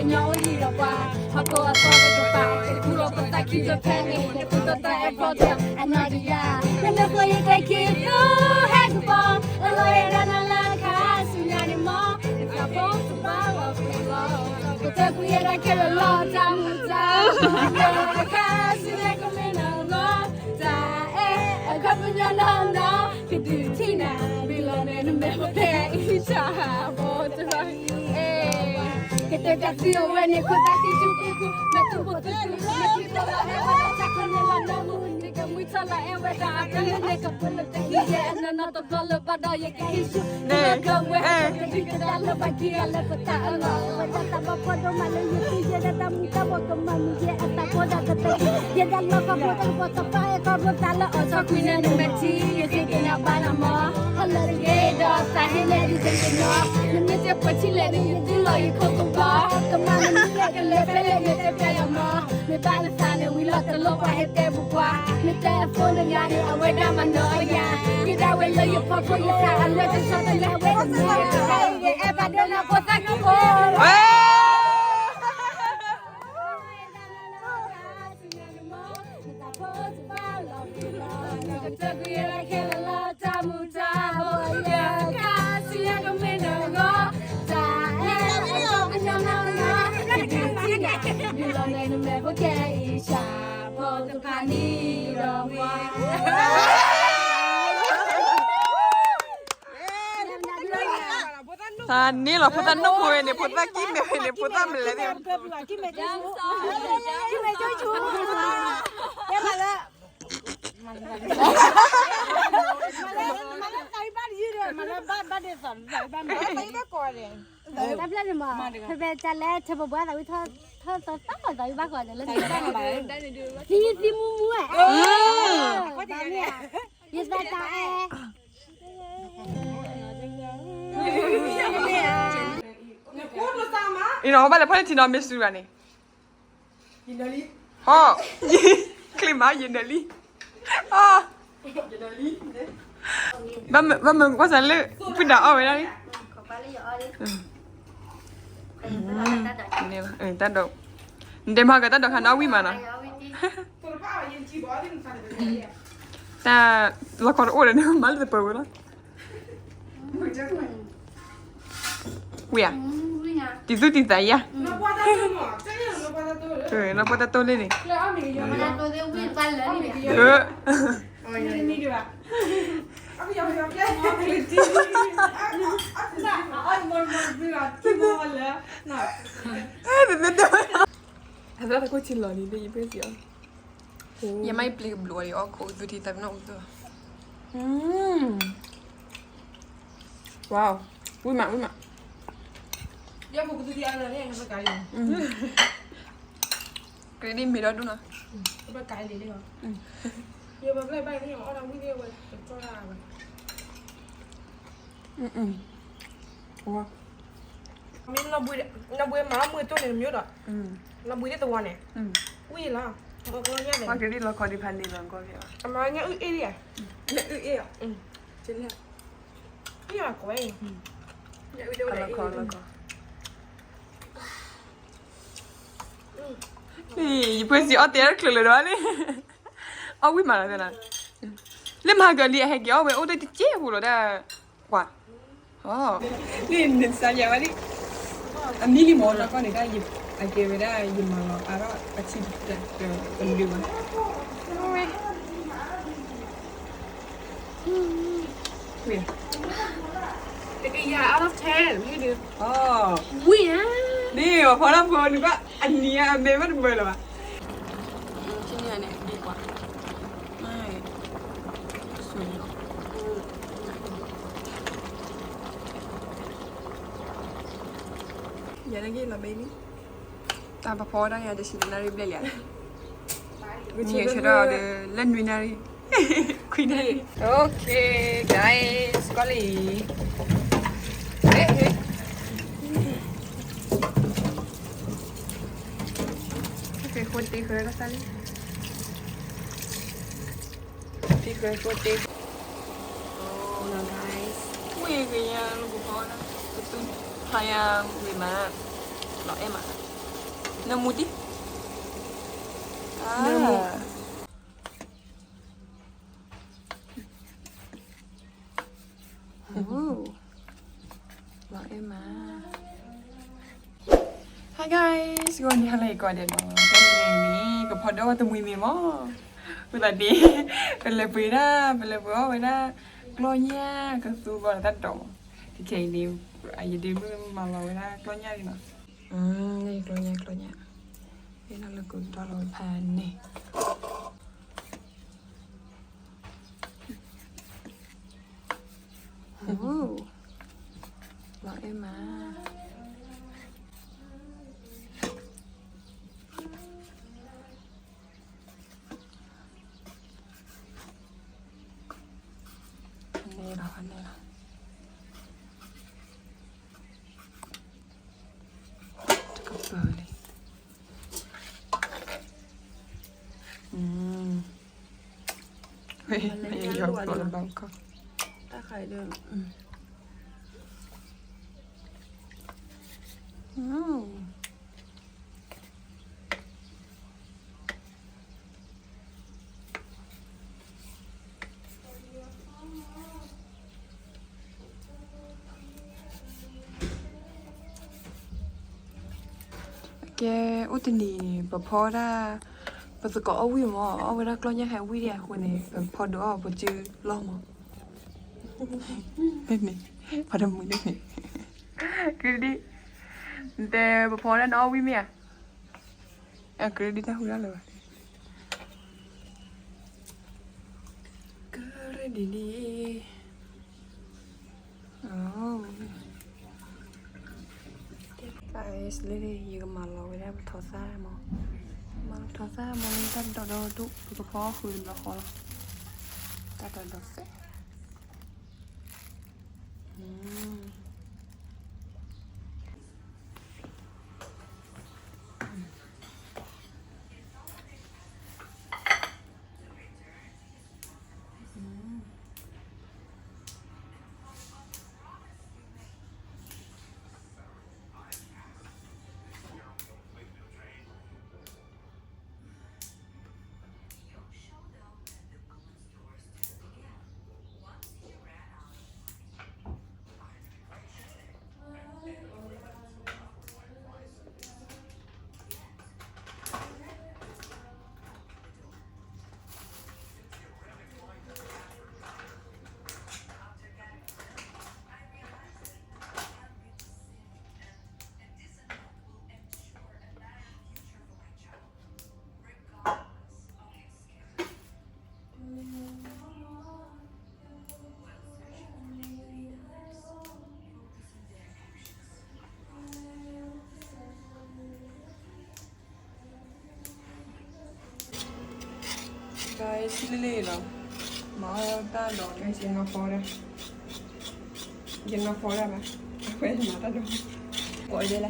ညီအိၣ်ယံၤဒီးပှၤ, ဟီၣ်ခိၣ်အသီတကပၤ, တခူလီၤပသးခံတဖဲန့ၣ်, တခူတသီအဲၣ်ဖီတၢ်အနီၢ်တယၢ်, နမ့ၢ်ဃိယကျဲခံသူဟဲကပီၤ, အလီၤအဲၣ်ဒၣ်နၤလၢခါဆူညါန့ၣ်မီၤ, နသးဖိတဘၣ်လီၤပှဲၤလီၤ, ကတၢၢ်ကွံာ်ယဲဒၣ်ခဲလၢာ်လီၤတၢ်မုာ်တၢ်ဘှီး, ခါဆူညါကမ့ၢ်နဂီၢ်, တၢ်အဲၣ်အခီပညီနီၢ်နီၢ်, ကဒုးထံၣ်နၤ, မ့ၢ်လီၤန့ၣ်နမဲာ်ဖိခဲအံၤဆၣ်ဘီတဘၣ် ကတဲတၢ်သံအဝဲန့ၣ် ခိၣ်သၣ်သံဆူကူကူ, မ့ၢ်သူၣ်ပိၢ်သံဆူကူ, မ့ၢ်သူၣ်ပိၢ်သံဆူကူ, မ့ၢ်သူၣ်ပိၢ်သံဆူကူ, မ့ၢ်ကမုၢ်ထီၣ်လီၤအဲၣ်ဝဲဒၣ်အတၢ်လၢန့ၣ် ကပၢလၢတဟံးယဲ အနီၢ်နီၢ်တဘျီလၢဘၣ်ဒီးယကဟံးဆူ, ကလီၤကဝဲအကဒုကဒါလၢဘၣ်ခံဂၤလၢပတၢ်အၢၣ်လီၤ, အဝဲဒၣ်တၢ်ဘၣ်ဖီဒိၣ်မးလၢယသူယဲဒၣ်တၢ်မူတၢ်ဘှီးကမၤမုာ်ယဲအသးဖိဒၣ်ကတၢၢ်, ယဲဒၣ်လီၤခီဖျိတၢ်ကပီၤတပၢ်အဲၣ်ခီဖျိတၢ်လၢအီၣ်ဆီကွံာ်န့ၣ် နမဲာ်ထံ ယဃ့ကညးဘၣ်နၤမီၤ, ဟီၣ်လၢတဂ့ၤဒီးသးဟ့နဲဒ်တက့ၤနီၤ, နမ့ၢ်တဲပှဲၤထံလဲၣ်န့ၣ် ယဒုးလီၤယခိၣ်ကဘီ, ကမၤနမံၤလဲၣ်ကလဲၤဖဲလဲၣ်န့ၣ်တဲပျးယၤမီၤ, မ့ၢ်ဘၣ်လၢသးန့ၣ်ဝံၤလီၤတလိၣ်ပှၤဟဲတဲပပှၤ, မ့ၢ်တဲအဖိနဂၤန့ၣ် အဝဲဒၣ်မၤနီၤယၤ, ယဒၣ်ဝဲလၢယဖီခိၣ်ယသးအလွဲတဆီတလဲအဝဲတဂၤ, ယအဲၣ်ဘၣ်ဒိၣ်နၤဖိသၣ်ကဖိ တၢ်န့ၣ်လီၤ ဖိသၣ်နုၢ်ဖိဝဲန့ၣ် ဖိသၣ်ကံၢ်မဲာ်ဝဲန့ၣ် ဖိသၣ်မလဲၣ်န့ၣ် တၢ်ဖျၢၣ်န့ၣ်မး ဖဲဖဲတၢ်လဲၣ် ထၢပဘှါသးဝံၣ်ထီၣ်သီသီသးဝံၣ်ဘၣ်ဃီဒီးလၢ သံသံမူမူဝဲ ယသးတၢ်အဲၣ် အံၤနီၤ ဘၣ်လဲၤဖီၣ်န့ၢ်ထံနီၤ မ့ၢ်စူၤဂၤန့ၣ် ဟီ ချ့မး ယနၢၤလံ အီ ဘၣ်မုာ်ကွၢ်စးလၢ ပုၢ်ဒၣ်အီၣ်ဝဲဒၣ်လံ တၢ်ဒိး နတဲမၤကတၢ်ဒိးခါန့ၣ် အီၣ်ဝံၣ်မးနီၤ တၢ်လီၤခီတအိၣ်ဒီးန့ၣ် မၤလၢတပၢၤဝဲလီၤ ဝံၤဧါ တံၤသူတံၤသးယါ နီၢ်ပှၢ်တၢ်တိၢ်လၢန့ၣ် အသးတကိၢ်ထံလီၤန့ၣ် ယပ့ၢ်စံးအီၤ ယမ့ၢ်ပျံၤကဘျိးအီၤ ယအီၣ်ခိၣ်သူထံသးပ့ၤနီၣ်အူသူ ဝါ ဝံၣ်မး ဝံၣ်မး ကရ့ဒံၣ်မ့ၢ်ဒီဒူၣ်နီၤ မ့ၢ် နီၢ်ဘှံးသဝီန့ၣ် ဝံၣ်လီၤ ကရ့ဒံၣ်လီၤခီဒံးဖးန့ၣ်လီၤကီၢ်ဖဲဘၣ် အမၤညၣ်အုၣ်အ့ၣ်လံဧါ လၢအုၣ်အ့ၣ်အီၤ လီၤခီလီၤခီ ယပှ့ၤစံးအီၣ်တဲတချုးလၢၤဒီးန့ၣ် အီၣ်ဝံၣ်မးလီၤ လၢမၤကလံၤအဟဲက့ၤအီၣ်ဝဲအိၣ်တ့ၢ်တက့ၢ်အပူၤလီၤဒၣ် ကွၢ် န့ၣ်နစါယၤဝဲဒၣ် အမံလံမီၤနီၢ်ကီၢ်န့ၣ်ဒၣ် အကဲဝဲဒၣ်ယမၤလီၤအါထီၣ်အထံတလၢာ် တကယၤ out of ten မ့ၢ်ဒုး ဝံၣ်ဧါ န့ၣ် ပှၤဖီတၢ်ဖိနကၣ် အနံၤအမဲာ်ဘၣ်တမၢလၢၤဘၣ် ယဲဒၣ်ဂ့ၢ်လီၤဘဲလံ တၢ်ပဖီဝဲဒၣ်ယၤတဆံတနၣ်ရံၣ်ဘျဲၣ်လံဧါ မ့ၢ်ဆၢထၢၣ်ဒီး လၢနွံနၣ်ရံၣ် ခွံနၣ်ရံၣ် Okay guys ကွၢ်လံ ဟဲ ဟဲ ဟဲ ဃိတ့ဃိတ့ တ့ဃိတ့ Oh no guys ဝံၣ်ကယၤလၢပဖီဝဲဒၣ် ပသူဖးယၤဝံၣ်မး လီၤအဲၣ်မး နမူတံၢ်, နမူ, လီၤအဲၣ်မး. Hi guys, ဂီၤနံၤဟါလၢအဂ့ၤကိးဂၤဒဲးနီၤ, တနံၤအံၤန့ၣ် ကဖီဒိၣ်တမှံၤမံၤမး, အဃိသတးန့ၣ် ပလဲၤပှ့ၤဒၣ် ပလဲၤပှ့ၤအီၣ်ဝဲဒၣ် ကျီၢ်ညၣ်ကသူဘီဒီးတၢ်ဒိးမး, ခဲခဲအံၤန့ၣ် ယဒုးမုၢ်မၤလီၤဝဲဒၣ်ကျီၢ်ညၣ်လံနီၤ, န့ၣ်ကျီၢ်ညၣ် ကျီၢ်ညၣ်, ယဲလၢကတီၢ်လီၤဖးန့ၣ် လီၤအဲၣ်မး, န့ၣ်လီၤ န့ၣ်လီၤ, တကပၤလံ, တၢ်ခါအံၤဒီး ကဲ အိၣ်တနံၤန့ၣ် ပဖီဒၣ် ပသကိးအီၣ်ဝံၣ်မး အီၣ်ဝဲဒၣ်ကျီၢ်ညၣ်ဟဲဝံၣ်ဒံးအဃိန့ၣ် ပဖီဒုးအီၣ်ပစုလီၢ်မး, န့ၣ် ဖီတမှံၤန့ၣ် ကဒံ, နတဲပဖီဒၣ်နအီၣ်ဝံၣ်မ့ၢ်ဧါ, အကဒံတၢ်ဟူဒၣ်လၢၤဘၣ်, ကရၢဒ်ဒ် guys လၢ ယကမၤလီၤဝဲဒၣ်ပထီသၣ်မး, မၤလီၤပထီသၣ်မး တၢ်ဒိးဒီဒိၣ် ပကဖီဃုာ်တဘျီဃီလီၤ, တၢ်ဒိးဒီးသဲး guys လ့လ့လီၤ, မၤအီၣ်တၢ်ဒိး guys ယနီၢ်ဖီဒၣ်, ယနီၢ်ဖီဒၣ်ဘၣ်, အဝဲမၤတၢ်ဒိး, ကိးဒဲလၢ,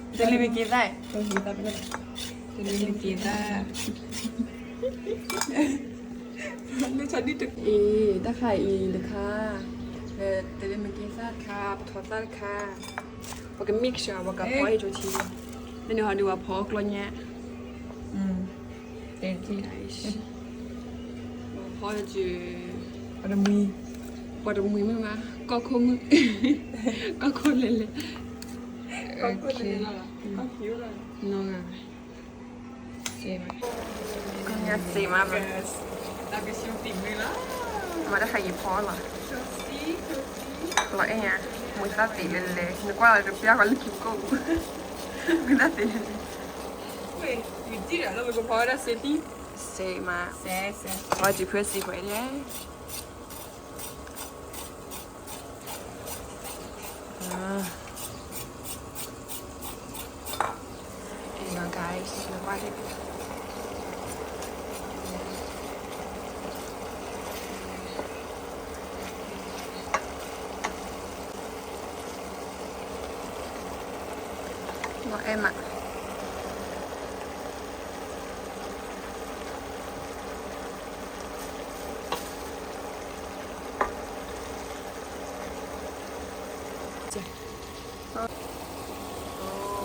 တလံၤမ့ၢ်က့ၤသၣ်, တလံၤမ့ၢ်က့ၤသၣ် လၢဆီဒံၣ်တက့ၢ်, အံၤ တၢ်ခါအံၤတခါ, တလံၤမ့ၢ်က့ၤသၣ်တခါ ပထီသၣ်တခါ, ပက mix ပကဖီအံၤကၠိထံ, တန့ၣ်ဟီဒုးပှၤဖီကျီၢ်ညၣ်, ပှၤဖီကၠိ, ပှၤတမှံၤမ့ၢ်မး ကီၢ်ခိၣ်မုၣ်, ကီၢ်ခိၣ်လဲၤလဲၤ, နီၢ်ဂၤ ကီၢ်ညၣ်စ့မးဘၣ်, မၤတၢ်ဟးယံၤဖီလီၤ, လီၤအဲၣ်ညါ, မုၢ်သၣ်သ့လဲၤလဲၤ နကွၢ်လီၤတပျၢ်ဃီလၢခံကိၣ်, မုၢ်သၣ်သ့လဲၤလဲၤ, စ့မး, ဝဲစံးဖုစံးဖဲလဲၣ် အံၤနီၤ guys နကွၢ်ဒံး, လီၤအဲၣ်မး နီ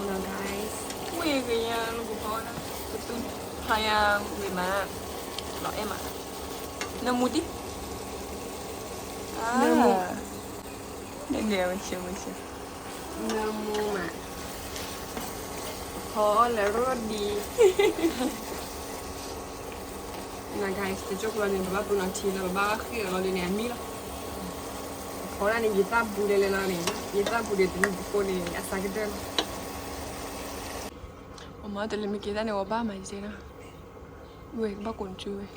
ၤ guys, ဝဲ ကယၤလၢပဖီဒၣ် ပသူဖျါယၤဝံၤမး လီၤအဲၣ်မး နၢမူတံၢ် နဂ့ၤဝဲဆၢဝဲဆၢ နၢမူမး ဖီအီၣ်လၢရီၣ်ဒံး န guys တကၠိၢ်ကျီန့ၣ် ပဘၣ်ပူၤနီၤထံလၢပဘၣ်ဃ့ၢ်အီၤလီၤဒ်န့ၣ် အမံလီၤ ဖီဒၣ်န့ၣ် ယသၣ်ဘူးလဲလဲလီၤန့ၣ် ယသၣ်ဘူးဒ်တနံၤတဃိန့ၣ် အစးကတၢၢ်လီၤ အမၤတလၢမ့ၢ်က့ၤတၢ်န့ၣ် ဝဲဘၣ်မၤယဲနီၤ ဝဲကဘၣ်ကိးနစုဝဲ သ့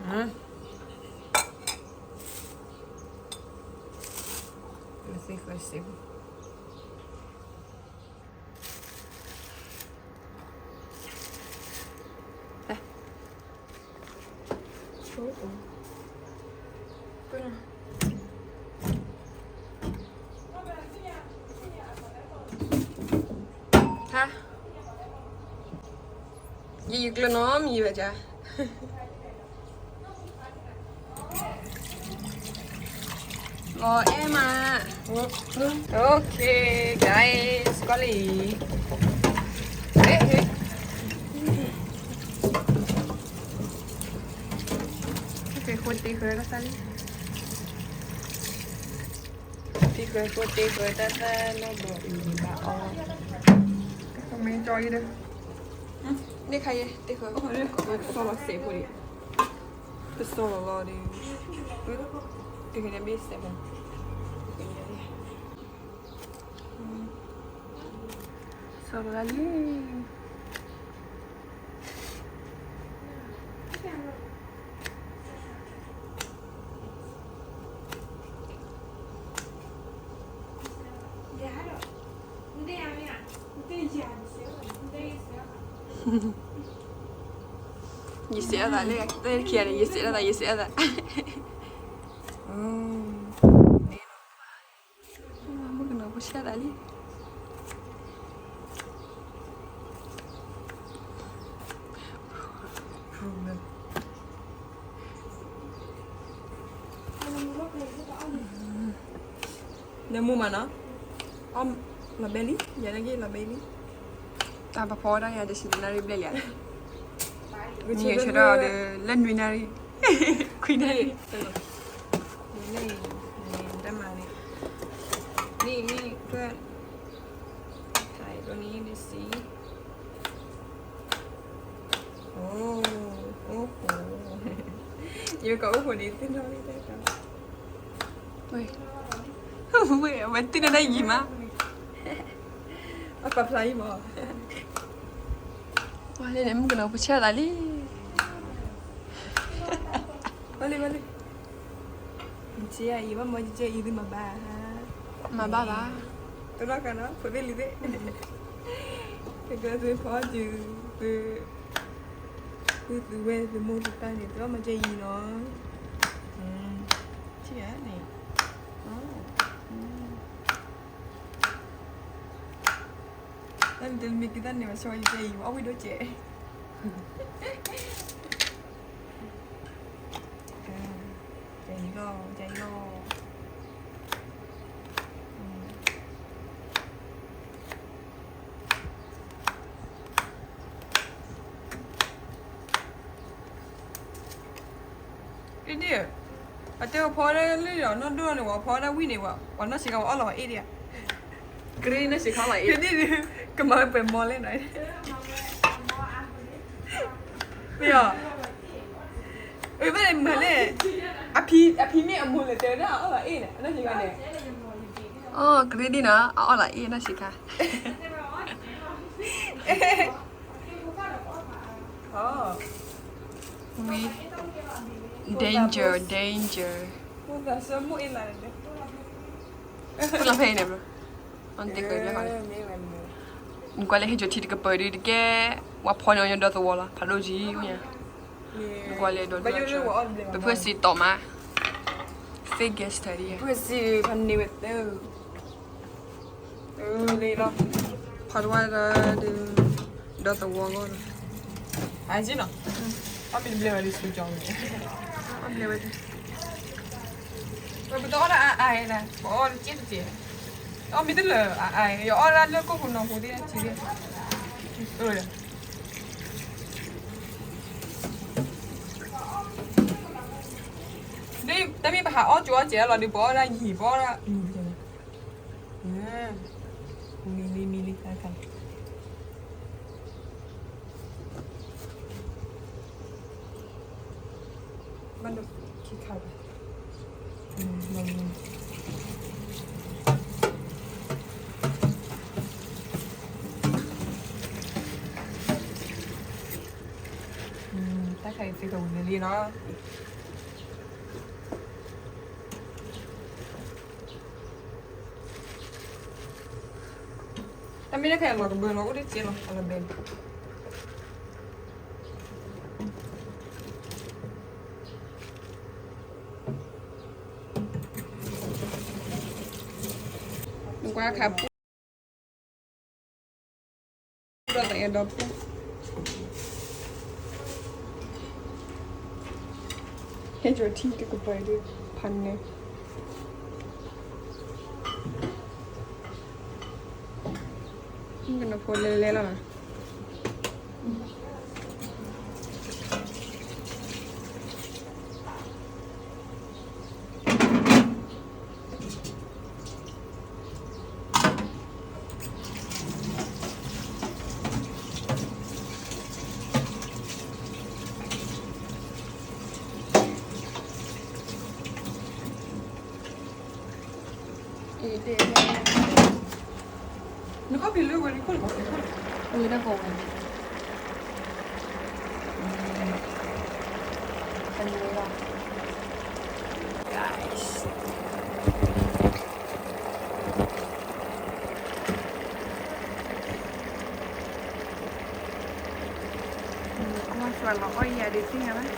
ဃၢစ့ ယယကျၢၤနီတမံၤဘၣ်ကါ လီၤအဲၣ်မး Okay guys ကွၢ်လံ ဃိတ့ဃၢတၢ်သၣ်လံ တ့ဃၢဃိတ့ဃၢတၢ်သၣ်နီၢ်ဒီးအံၤဘၣ်အီၣ် မ့ၢ်ကၠီအံၤဒီး န့ၣ်ခါယဲ တ့ဃၢ စီလီၤစဲးဖိဒံး ပစီလီၤလီၤဒီး တကန့ၣ်ဘ့ၣ်စဲးဖိ စီလီၤလံ ယစဲးအသးလၢ တၢ်ခံဂၤန့ၣ် ယစဲးအသး ယစဲးအသး မုၣ်ကနီၤဖိဆဲးသးလံ နမူမးနီၤ အီၣ်လီၤဘဲလံ ယၤန့ၣ်က့ၤလီၤဘဲလံ တၢ်ပဖီဒၣ်ယၤတဆံတနၣ်ရံၣ်ဘျဲၣ်လံဧါ မ့ၢ်ဆၢထၢၣ်ဒီး လၢနွံနၣ်ရံၣ် ခွံနၣ်ရံၣ် တၢ်မၤန့ၣ် နံၣ်နံၣ် ဖဲ ถ่ายตัวนี้ดูสิ โอ้ โอ้โห ယကအိၣ်ဃိန့ၣ် သ့ၣ်နီၣ်လံတၢ်ကီ ဝဲ ဝဲ ဝဲသ့ၣ်နီၣ်တၢ်ယံၤမး အပာ်ဖျါအံၤမး ဝဲလၢန့ၣ် မုၣ်ကနီၤဖိဆဲးသးလံ ဝဲလံ ဝဲလံ မ့ၢ်ဘၣ်မ့ၢ် ယဲအံၤ သုမၤဘၣ်ဧါ မၤဘၣ်ဘၣ် တဘျီကနီၤ ဖိသ့ၣ်လံၤသ့ၣ် ကကဲသုဖီတုၤ သု သုဝဲသုမိၢ်သုပၢ်န့ၣ် တဘျီမၤကဲအံၤနီၤ ထံၣ်ဧါန့ၣ် တၢ်န့ၣ်တမ့ၢ်က့ၤတၢ်န့ၣ် မၤဆၢယကဲအံၤ အီၣ်ဝံၣ်ဒိၣ်ကဲး ကဲအံၤလီၤ ကဲအံၤလီၤ ဒ်န့ၣ် အတဲဝဲဖီဒၣ်လၢနီၢ်ဒိၣ်န့ၣ် ဝဲဖီဒၣ်ဝံၣ်န့ၣ် ဝဲနီၢ်ဆံးခါဝဲအီၣ်လီၤဝဲအ့ၣ်ဒံးဧါ ကရ့နီၢ်ဆံးခါလီၤအ့ၣ် ကမၤဝဲပှဲၤမီလဲၣ်နီၤ မ့ၢ်အီၤ အဘၣ်မၤလဲၣ် အဖံ အဖံမ့ၢ်အမိၢ်လဲၣ် တဲဝဲဒၣ်အီၣ်လီၤအ့ၣ်န့ၣ် အနီၢ်ဆံးခါန့ၣ် အိ ကရ့ဒံနီၤ အအီၣ်လီၤအ့ၣ်နီၢ်ဆံးခါ ဝံ danger danger လီၤဖဲအံၤန့ၣ်ဘျီ နကွၢ်လၢဟဲကၠိထံတကပၤဒုးတကဲ ဝဲဖီန့ၣ်အီၤညီဒီသဝီလီၤ ဖးဒိၣ်ကံ နကွၢ်လၢဒီး ပဖုစံးတီးမး fake gas study ဖုစံးဖးန့ၢ်ဝဲသၢ လီၤ ဖးဒိၣ်ဝဲဒီး ဒီသဝီဂီၢ်လီၤ အက့နီၤ အမ့ၢ်တဘျဲဝဲဒ်ဆူကၠီန့ၣ် အဘျဲဝဲဒ် ပတအီၣ်ဒၣ်အါအါန့ၣ် ပအီၣ်တကဲတကဲ အ အီၣ်မ့ၢ်တလၢာ်အအါ, ယအီၣ်ဒၣ်လၢကိၣ်ပူၤနီၢ်ပူၤသ့ၣ်ထံသ့ၣ်, တမ့ၢ်ပဟးအီၣ်ကၠိအီၣ်စဲးလီၤဒီး ပအီၣ်ဒၣ်ယံာ် ပအီၣ်ဒၣ်မံၤ, မံၤလံ မံၤလံ, ဘၣ်ဒိခံခါဘၣ်, တၢ်ခါအံၤသုကဝံၤန့ၣ်လံနီၤ. တၢ်မ့ၢ်တခါအံၤလီၤကဘၢလီၤ အိၣ်တစဲးလီၤ အလီၤဘဲလီၤ. နကွၢ်ခါပူၣ် ဒီးတအဲၣ်ဒိးပူၣ်, ဟဲကၠီထံတကပၤဒုး ဖးနဲ ကနၢ်ဖိလဲၤလဲၤလီၤ. နကီၢ်ဖံးလၢဝဲန့ၣ်ခိၣ်လီၤ, ဝဲဒၣ်ကီးဝဲ, ကွၢ်လီၤအီၣ်ယၤဒ်သ့ၣ်ညါဘၣ်. အဝဲဒၣ်အီၣ်ညါန့ၣ်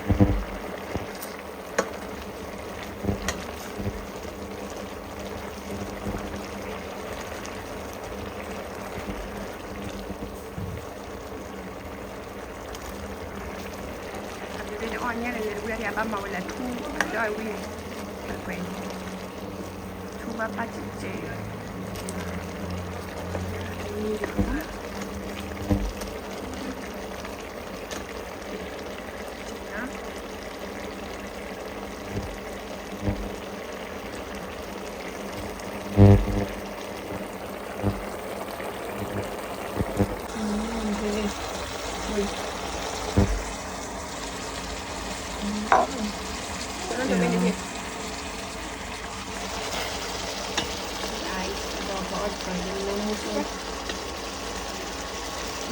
ဝံၤဒီးဘၣ်မၤဝဲလၢထူဒီးဝံၤ, ထူဘၣ်ပၢ်စဲးစဲး, အမံၤတခါ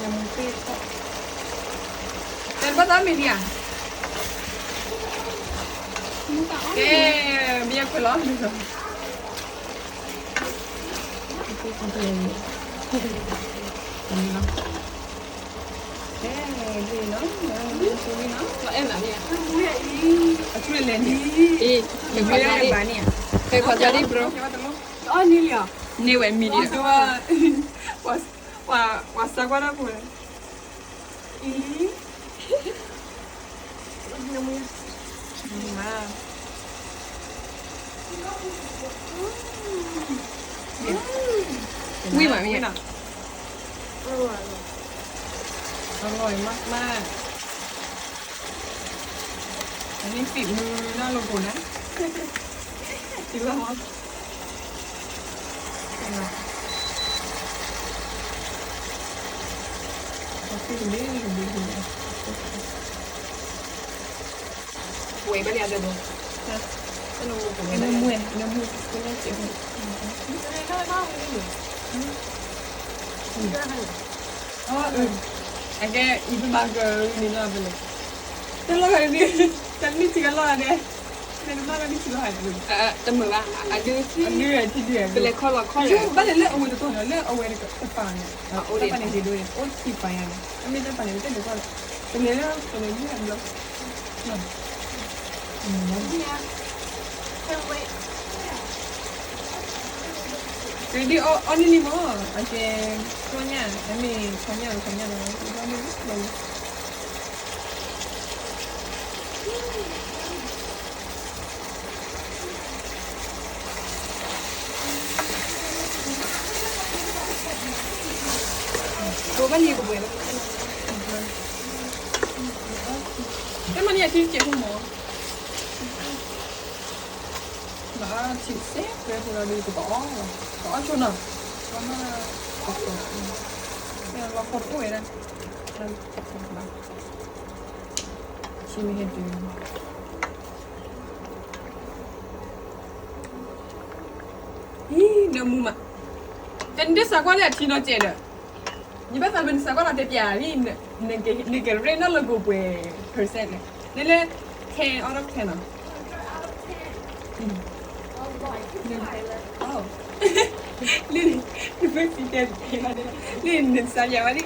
နမူသ့ၣ်ထီၣ်, နဘၣ်သးမ့ၢ်ဒံးဧါ, ကဲ, ဘယခွဲးလီၤ, ကဲ, ဒ်နီၤ, အဲၣ်နၤန့ၣ်, အထူၣ်လဲၤန့ၣ်, အ့, ဖဲခွါသးဒ် bro, အီၣ်န့ၢ်လံ, န့ၢ်ဝဲမံၤလံ, ပှၤစးကွၢ်တၢ်ဖိ, အံၤ, မါ, ဝံၤမးမ့ၢ်, အร่อยมาก, อันนี้ฝีมือนอกระบบนะ, ถือว่า ဝဲဘၣ်လံအဒၢးဘၢ, နမူဝဲ, နမူ, ကဲ, အကဲအံၤပမၤကန့ၣ်လီၤဘၣ်လဲၣ်, တလီၤဂာ်န့ၣ်, တနံၣ်ထံကလီၤဂာ်န့ၣ်, နမၤကနံၣ်ထံလီၤဂာ်န့ၣ်, တမုာ်ဘၣ်, အဒုး, အဒုးထံဒုး, ပလဲၤခီလီၤခီလီၤ, ဘၣ်လဲၣ်လၢအဝဲတပၤန့ၣ်, တပၤန့ၣ်ဒ်ဒိၣ်န့ၣ် အိၣ်ခံပၤညါန့ၣ်, အမ့ၢ်တပၤန့ၣ် ပတလဲၤခီလီၤ, ပလဲၤလၢပလဲၤလၢဘျီ ready အီၣ်န့ၢ်လံမး, အကဲ, ခီညၣ်, အမ့ၢ်ခီညၣ်လီၤ ခီညၣ်လီၤ, ဘၣ်လံ. ဘၣ်လံကပှဲၤလီၤ, တမ့ၢ်န့ၣ်အထံကဲးဖိမး, မၤအီထံစဲးပှဲၤဖိလီၤဒီး ပကအီၣ်, ကအီၣ်ဆိနီၤ, လီၤခီတအိၣ်ဝဲဒၣ်, ထံမ့ၢ်ဟဲတုၤ အံၤ နမူမး, တနံၤတစးကွၢ်လၢအထံနီၤကဲးဒီး, ယဘၣ်သးလၢနစးကွၢ်လီၤတဲပျးလံ, နကရ့နီၢ်လၢကိးပှဲၤ percent န့ၣ်, နလၢ ten out of ten နီၤ, လၢ နဖဲစံတဲ လၢနစးယၤဝဲလံ,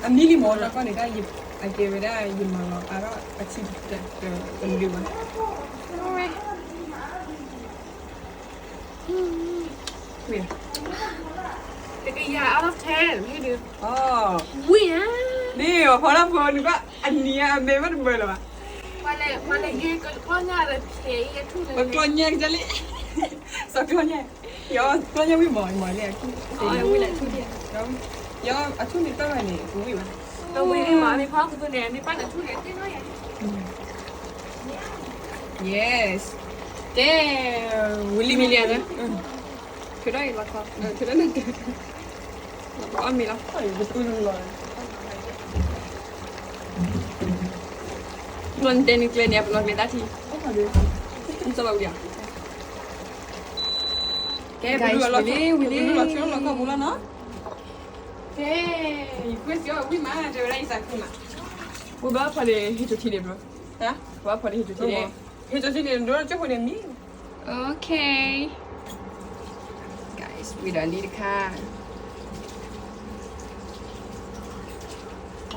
အမံလံမး နီၢ်ကီၢ်န့ၣ် အကဲဝဲဒၣ်ယမၤလီၤအါထီၣ်အထံတဒုဘၣ် တကယၤ out of ten ဟ့ၣ်ဒုး, ဝံၣ်ဧါ, န့ၣ် ပှၤဖီတၢ်ဖိနကဘၣ်အနံၤအမဲာ်ဘၣ်တမၢလၢၤဘၣ်, ပှၤလဲၤ ပှၤလဲၤဟ့ၣ်ကကျီညါဒီးဖဲအံၤအထူၣ်န့ၣ် ပကျီညါကလဲၣ်, စီၤကျီညါ, ယကျီညါဝံၣ်မး မးလဲၣ်အထူၣ်, ဝံၣ်လၢအထူၣ်ဒံး, ယအထူၣ်န့ၣ်တၢ်ဘၣ်န့ၣ် ကဝံၣ်ဘၣ်, ဝံၣ်မး မ့ၢ်ဖီကသိးန့ၣ် မ့ၢ်ပၢ်န့ၣ်ထူၣ်န့ၣ် သ့ၣ်နီၣ်ယၤ Yes. Damn. ဝံၤလံမံၤလံဧါ, ထုးထီၣ်အံၤလီၤခီ, ထုးထီၣ်န့ၣ်, လီၤအီၣ်မ့ၤလီၤ, ပပူၤလီၤ, နတဲနကျဲန့ၣ် ပနီၢ်ကျဲတၢ်ထံ, နစလီၤဝံၤဧါ, ကဲ ပလူလီၤထူလီၤခီပူၤလီၤနီၤ, ကဲ, ယကွၢ်စံးအီၤဝံၣ်မး တဲဝဲဒၣ်ယသးခုမး, ဝံၣ်ဘၣ်ဖီန့ၣ် ဟ့ၣ်စိထံန့ၣ်ဘျီ, ဘၣ်ဖီန့ၣ် ဟ့ၣ်စိထံန့ၣ်, ဟ့ၣ်စိထံန့ၣ် ဒိၣ်ကၠိၢ်ဖိန့ၣ်မံ, Okay. Guys, ဝံၤဒီးလံတခါ,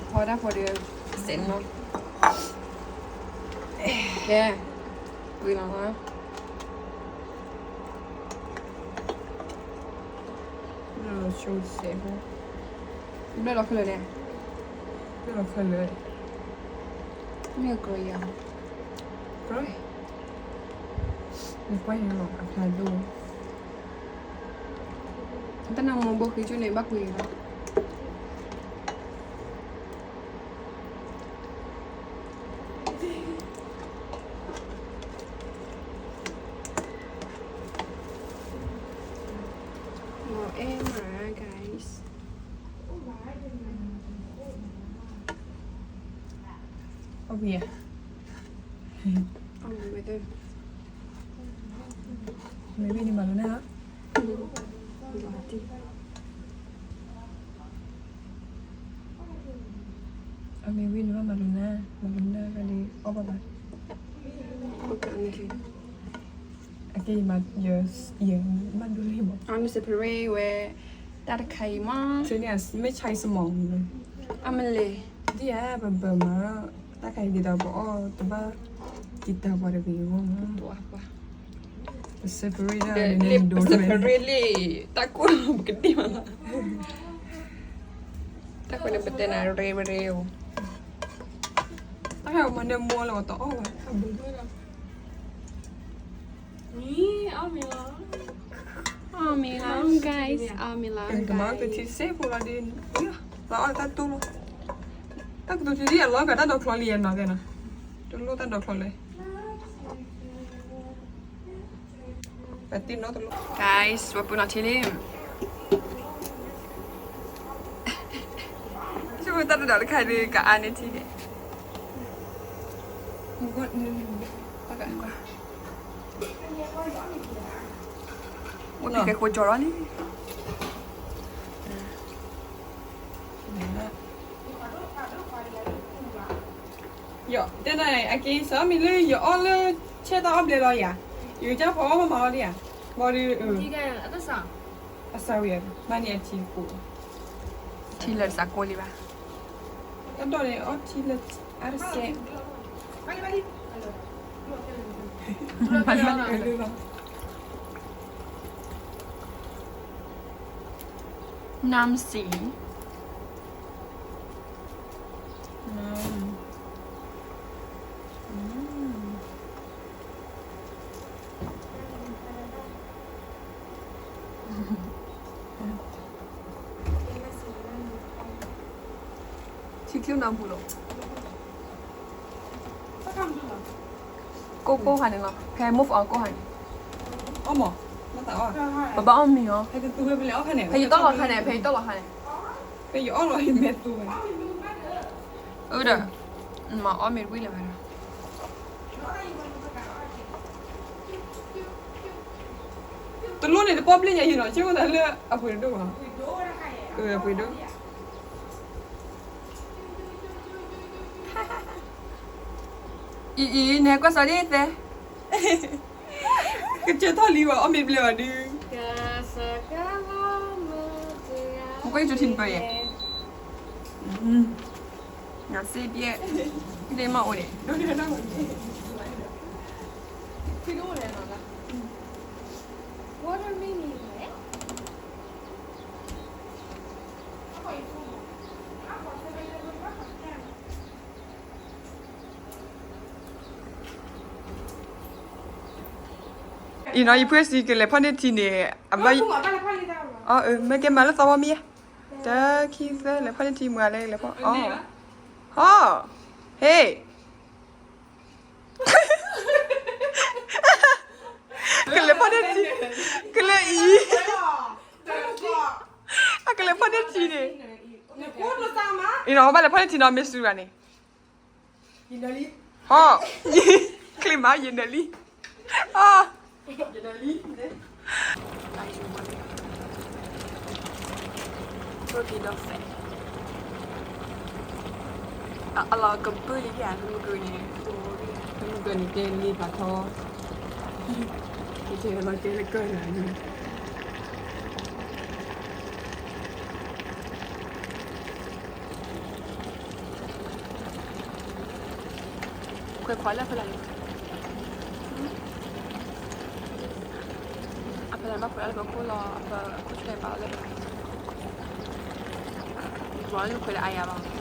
ဖီတၢ်ဖိဒီး, စဲးနီၤ, ကဲ, ဝံၤလီၤနီၤ. ဘျၢလီၤဆိစဲးဖိ, ဘျၢလီၤခဲလၢာ်န့ၣ်, ဘျၢလီၤခဲလၢာ်, မ့ၢ်အကြၢးယၤ, ကြၢး, နကွၢ်ယၤလီၤအဖျါဒိၣ်, တၢ်နမိၢ်ဘိဃ့ကၠူၣ်န့ၣ် ဘၣ်ကွံာ်လီၤ. လီၤအဲၣ်မး guys. အဝံၤဧါ, မ့ၢ်ဝံၤန့ၣ်မၤလိာ်နၢ်ဧါ. အမ့ၢ်ဝံၤန့ၣ်ဘၣ်မၤလိာ်နၢ်, မၤလိာ်နၢ်ဘၣ်ဒီးအီၣ်ဘၣ်ဘၣ်. အကဲယမၤ, ယဘၣ်ဒိလံမး. အီၤန separate ဝဲ တၢ်တခါအံၤမး. ဆ့န့ၣ် မ့ၢ်ဆါအံၤစမီၤ, အမလဲၣ်, ဒ်ဧါ ပဘၢမၤ, တၢ်ခါအံၤဒ်သိး ပအီၣ်တဘၣ်, ကံတၢ်ပှၤတဂ့ၤမး. ပ separate ဒၣ်န့ၣ် ပ separate လံ, တၢ်ကိၢ်လီၤပကဒ့ၣ်မးလီၤ. တၢ်ဃိန့ၣ် ပတဲနၤရ့ရ့ဧိၤ. တၢ်ခါအံၤမၤန့ၢ်မိၢ်လၢပတအီၣ်ဘၣ်. အီၣ်မ့ၤလီၤ guys, အီၣ်မ့ၤလီၤ. ကမၤကတၢၢ်ထံစဲးဖိလီၤဒ်, လီၤအီၣ်တၢ်တိၢ်လီၤ. တၢ်ကတိၤထံဒ်အလီၤဂာ်တၢ်ဒိးချီလံနီၤ, တလိၣ်တၢ်ဒိးချီလဲၣ်. ပတ့ၢ်နီတလိၣ်. Guys, ပပူၤနီၤထံလံ. ဆိမိၣ်တၢ်တဒိးတခါဒီး ကအါန့ၢ်ထံဒဲး. အိၣ်တကဲဃိကၠီလီၤလံ. ယတဲနၤ အက့ၤစးမံၤလၢယအီၣ်လၢ ဆဲးတၢ်အီၣ်ဘျဲလီၤယၤ, ယကစၢ်ဖီအီၣ်မၤမၤအီၤဒံးဧါ, ဘၣ်ဒီး, အတစၢ်, အစၢ်ဝံၤ, မၤန့ၢ်အထံကိး, ထံလၢာ်စးကိးလံဘၣ်, တၢ်ဒိးန့ၣ်အီၣ်ထံလၢာ်အါတစဲး. Nam si. Nam. Mm. ထံချၢနၢ်ပူၤလီၤ. ကိၢ်ကိၢ်ခါန့ၣ်လီၤ, ဖဲ move on ကိၢ်ခါန့ၣ်, ပဘၣ်အီၣ်မ့ၤအီၤ, ဖဲယတီၢ်လီၤခါန့ၣ်, ဖဲယတီၢ်လီၤခါန့ၣ်, အဒီး မၤအီၣ်မ့ၤတဝံၣ်လၢၤဘၣ်ဒီး တလိၣ်န့ၣ်တပီၢ်ဘျ့ၣ်ညါယံၤနီၤ, ဆိကမိၣ်သးလၢအပှ့ၤဒိၣ်ဘၣ်, အပှ့ၤဒိၣ်, အံၤအံၤ နကွၢ်စးဒ်သဲ, ကစၢၢ်ထီၣ်လံဘၣ် အီၣ်မ့ၤဘျဲၣ်ဘၣ်ဒုး, မကွၢ်ယကၠိထံနပၢၤယဲ, ငါစ့ဘျဲၣ်, ဒ့မ့ၢ်အိၣ်န့ၣ်, အံၤနီၤ ယဖုစံကလဲၤဖီၣ်န့ၢ်ထံန့ၣ်, အဘၣ်, မ့ၢ်ကဲမၤလၢသီဘီမ့ၢ်ဧါ, တၢ ခံ သၢ လဲၤဖီၣ်န့ၢ်ထံမွၤလဲၤလဲၤဖီၣ်, ဟီ, ဟ့ၣ် ကလဲၤဖီၣ်န့ၢ်ထံ, ကလဲၤအံၤ, အကလဲၤဖီၣ်န့ၢ်ထံန့ၣ်, အံၤနီၤ ဘၣ်လဲၤဖီၣ်န့ၢ်ထံနီၤ မ့ၢ်စူၤဂၤန့ၣ်, ဟီ, ချ့မး ယနၢၤလံ, ဟီ, အလီၤကဘုၣ်လံဧါ, မုၢ်ကန့ၣ်, မုၢ်ကန့ၣ် တဲလံပာ်ထီ, ကတဲလီၤကဲလၢကၢၢ်နၤန့ၣ် ခွဲးခွါလၢဖဲလဲၣ်, အဖဲလဲၣ်ဘၣ်ခွဲးလၢပခိၣ်လီၤ, အဖဲခိၣ်ဆူၣ်န့ၣ်ပာ်လီၤလၢ, ယကွၢ်လၢခွဲးလၢအါယၤလီၤ,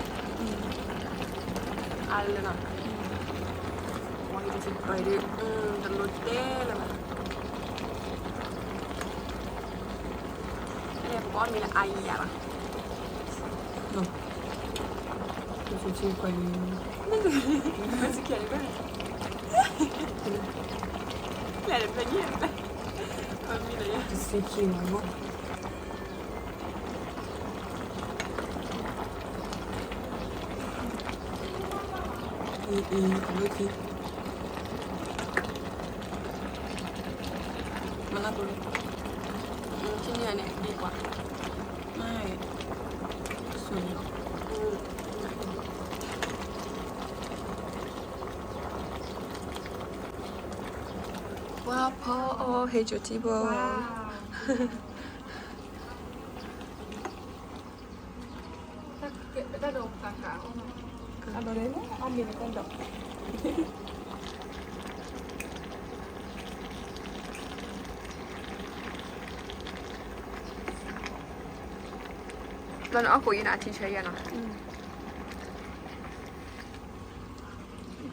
အါလၢနီၤ, ဝံၤဒုး, တလိၣ်တဲလၢၤဘၣ်, ပကအီၣ်မ့ၤလၢအါယၤလီၤ. မနုၤအဃိလဲၣ်, ထံၣ်န့ၢ်န့ၣ် ဒ်ကွၢ်, မ့ၢ်, ဆိၣ်လီၤ, ပှၤဖီအီၣ်ဟဲကၠိထံဘိ, တၢ်ဒီး, အမ့ၢ်တၢ်ဒီး လၢနအီၣ်ဃိးယံၤန့ၣ် အထံဆၢယဲၢ်နီၤ,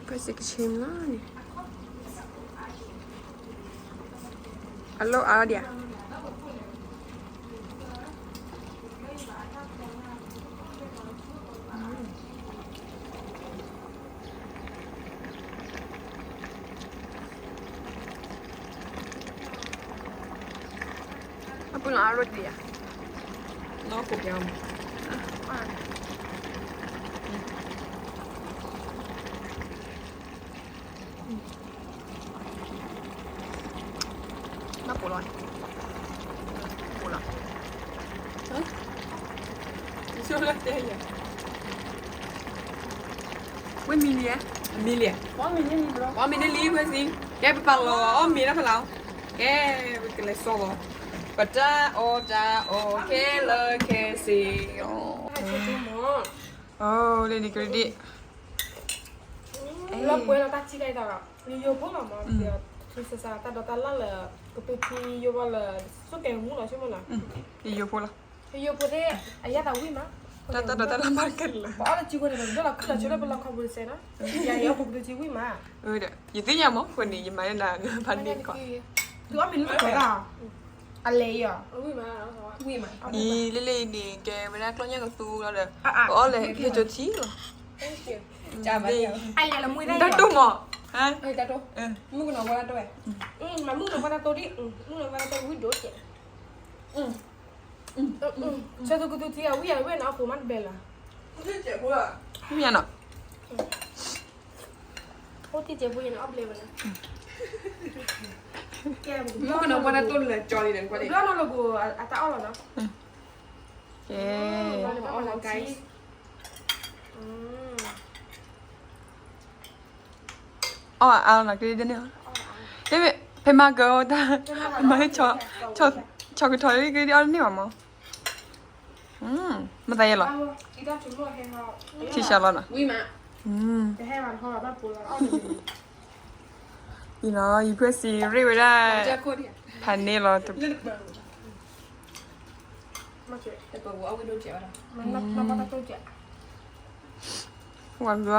ပစ့ကဆ့မလါန့ၣ်, အလိၣ်အါဒံးဧါ. အပူၤလီၤအရိဒံဧါ, နီၢ်ခိးပျီမး, ဘၣ်ပိာ်လီၤ, ပိာ်လီၤ, ဝဲမံလံ, မံလံ, ဝဲမံန့ၢ်လံ, ဝဲစံ, ကဲပပာ်လီၤအီၣ်မ့ၤလၢဖဲလီၤ, ကဲ, ပကလဲၤစိာ်လီၤ, ပတၢ်အီၣ်တၢ်အီခဲလၢာ်ခဲဆ့, အိၣ်လၢန့ၣ်ကရံၣ်ဒံၣ် လၢပှဲၤလီၤတၢ်ထံၣ်ကဒီး, ယိယိဖိလီၤမး, ထူစၢ်စၢ်တၢ်ဒိးတၢ်လၢ်လၢ ကပၢထံယိဘၣ်လၢ ဆိကဲမူလီၤဆိကမိၣ်လီၤ, ယိယိဖိလီၤ, ယိယိဖိသ့ၣ် အယါသးဝံၣ်မး, တၢ်ဒိးတၢ်လၢ်မၤကဲလၢာ်, ပအီၣ်လၢကၠံဃိန့ၣ် ပဒိၣ်လီၤခုၣ်လီၤဆိလၢပလီၢ်ခီပူၤတစဲးနီၤ, ယၤယအီၣ်ပကပၢထံဝံၣ်မး, ယသ့ၣ်ညါမး ဃိန့ၣ် ယမၤန့ၢ်နၤ နဖးန့ၢ်ကီး, သုအီၣ်မ့ၤလၢတကိးဒၣ် အလဲၤအီၤ, အံၤ လ့လ့အံၤန့ၣ် ကဲဝဲဒၣ်ကျီၢ်ညၣ်ကသူလီၤဒီး ပအီၣ်လဲၤဟ့ၣ်ကၠိထံလီၤ, တၢ်တိၢ်မး, မုၣ်ကနီၤဝဲဒၣ်တိၢ်ဝဲ, မုၣ်ကနီၤဝဲဒၣ်တိၢ်ဝံၣ်ဒိၣ်ကဲး, ဆၢသူကသူထံအဝံၣ်အဝဲန့ၣ်အဃိမးတဘဲလၢၤ, မ့ၢ်နီၤ, အိၣ်တ့ၢ်ကဲးဖိန့ၣ်အီၣ်ဘျဲဝဲလၢ, မုၣ်ကနီၤဝဲဒၣ်တိၢ်လၢကၠီလံဒီး ကွၢ်ဒ့ၣ်, ဘျီနီၤလၢဂိၤအတၢ်အီၣ်လီၤနီၤ, ကဲ အီၣ်အါလီၤနီၤ ကဒ်န့ၣ်လီၤ, ဖဲမၤကၢတၢ်, ဖဲမၤဟ့ၣ်, ဆီကထီလံ ကဒ်အီၣ်တန့ၢ်ဘၣ်မး, မသးယဲလီၤ, ထံဆါလီၤနီၤ, အံၤနီၤ ယဖုစံးရ့ၣ်ဝဲဒၣ်, ဖးန့ၢ်လီၤ, ဝၤဂ့ၤနီၢ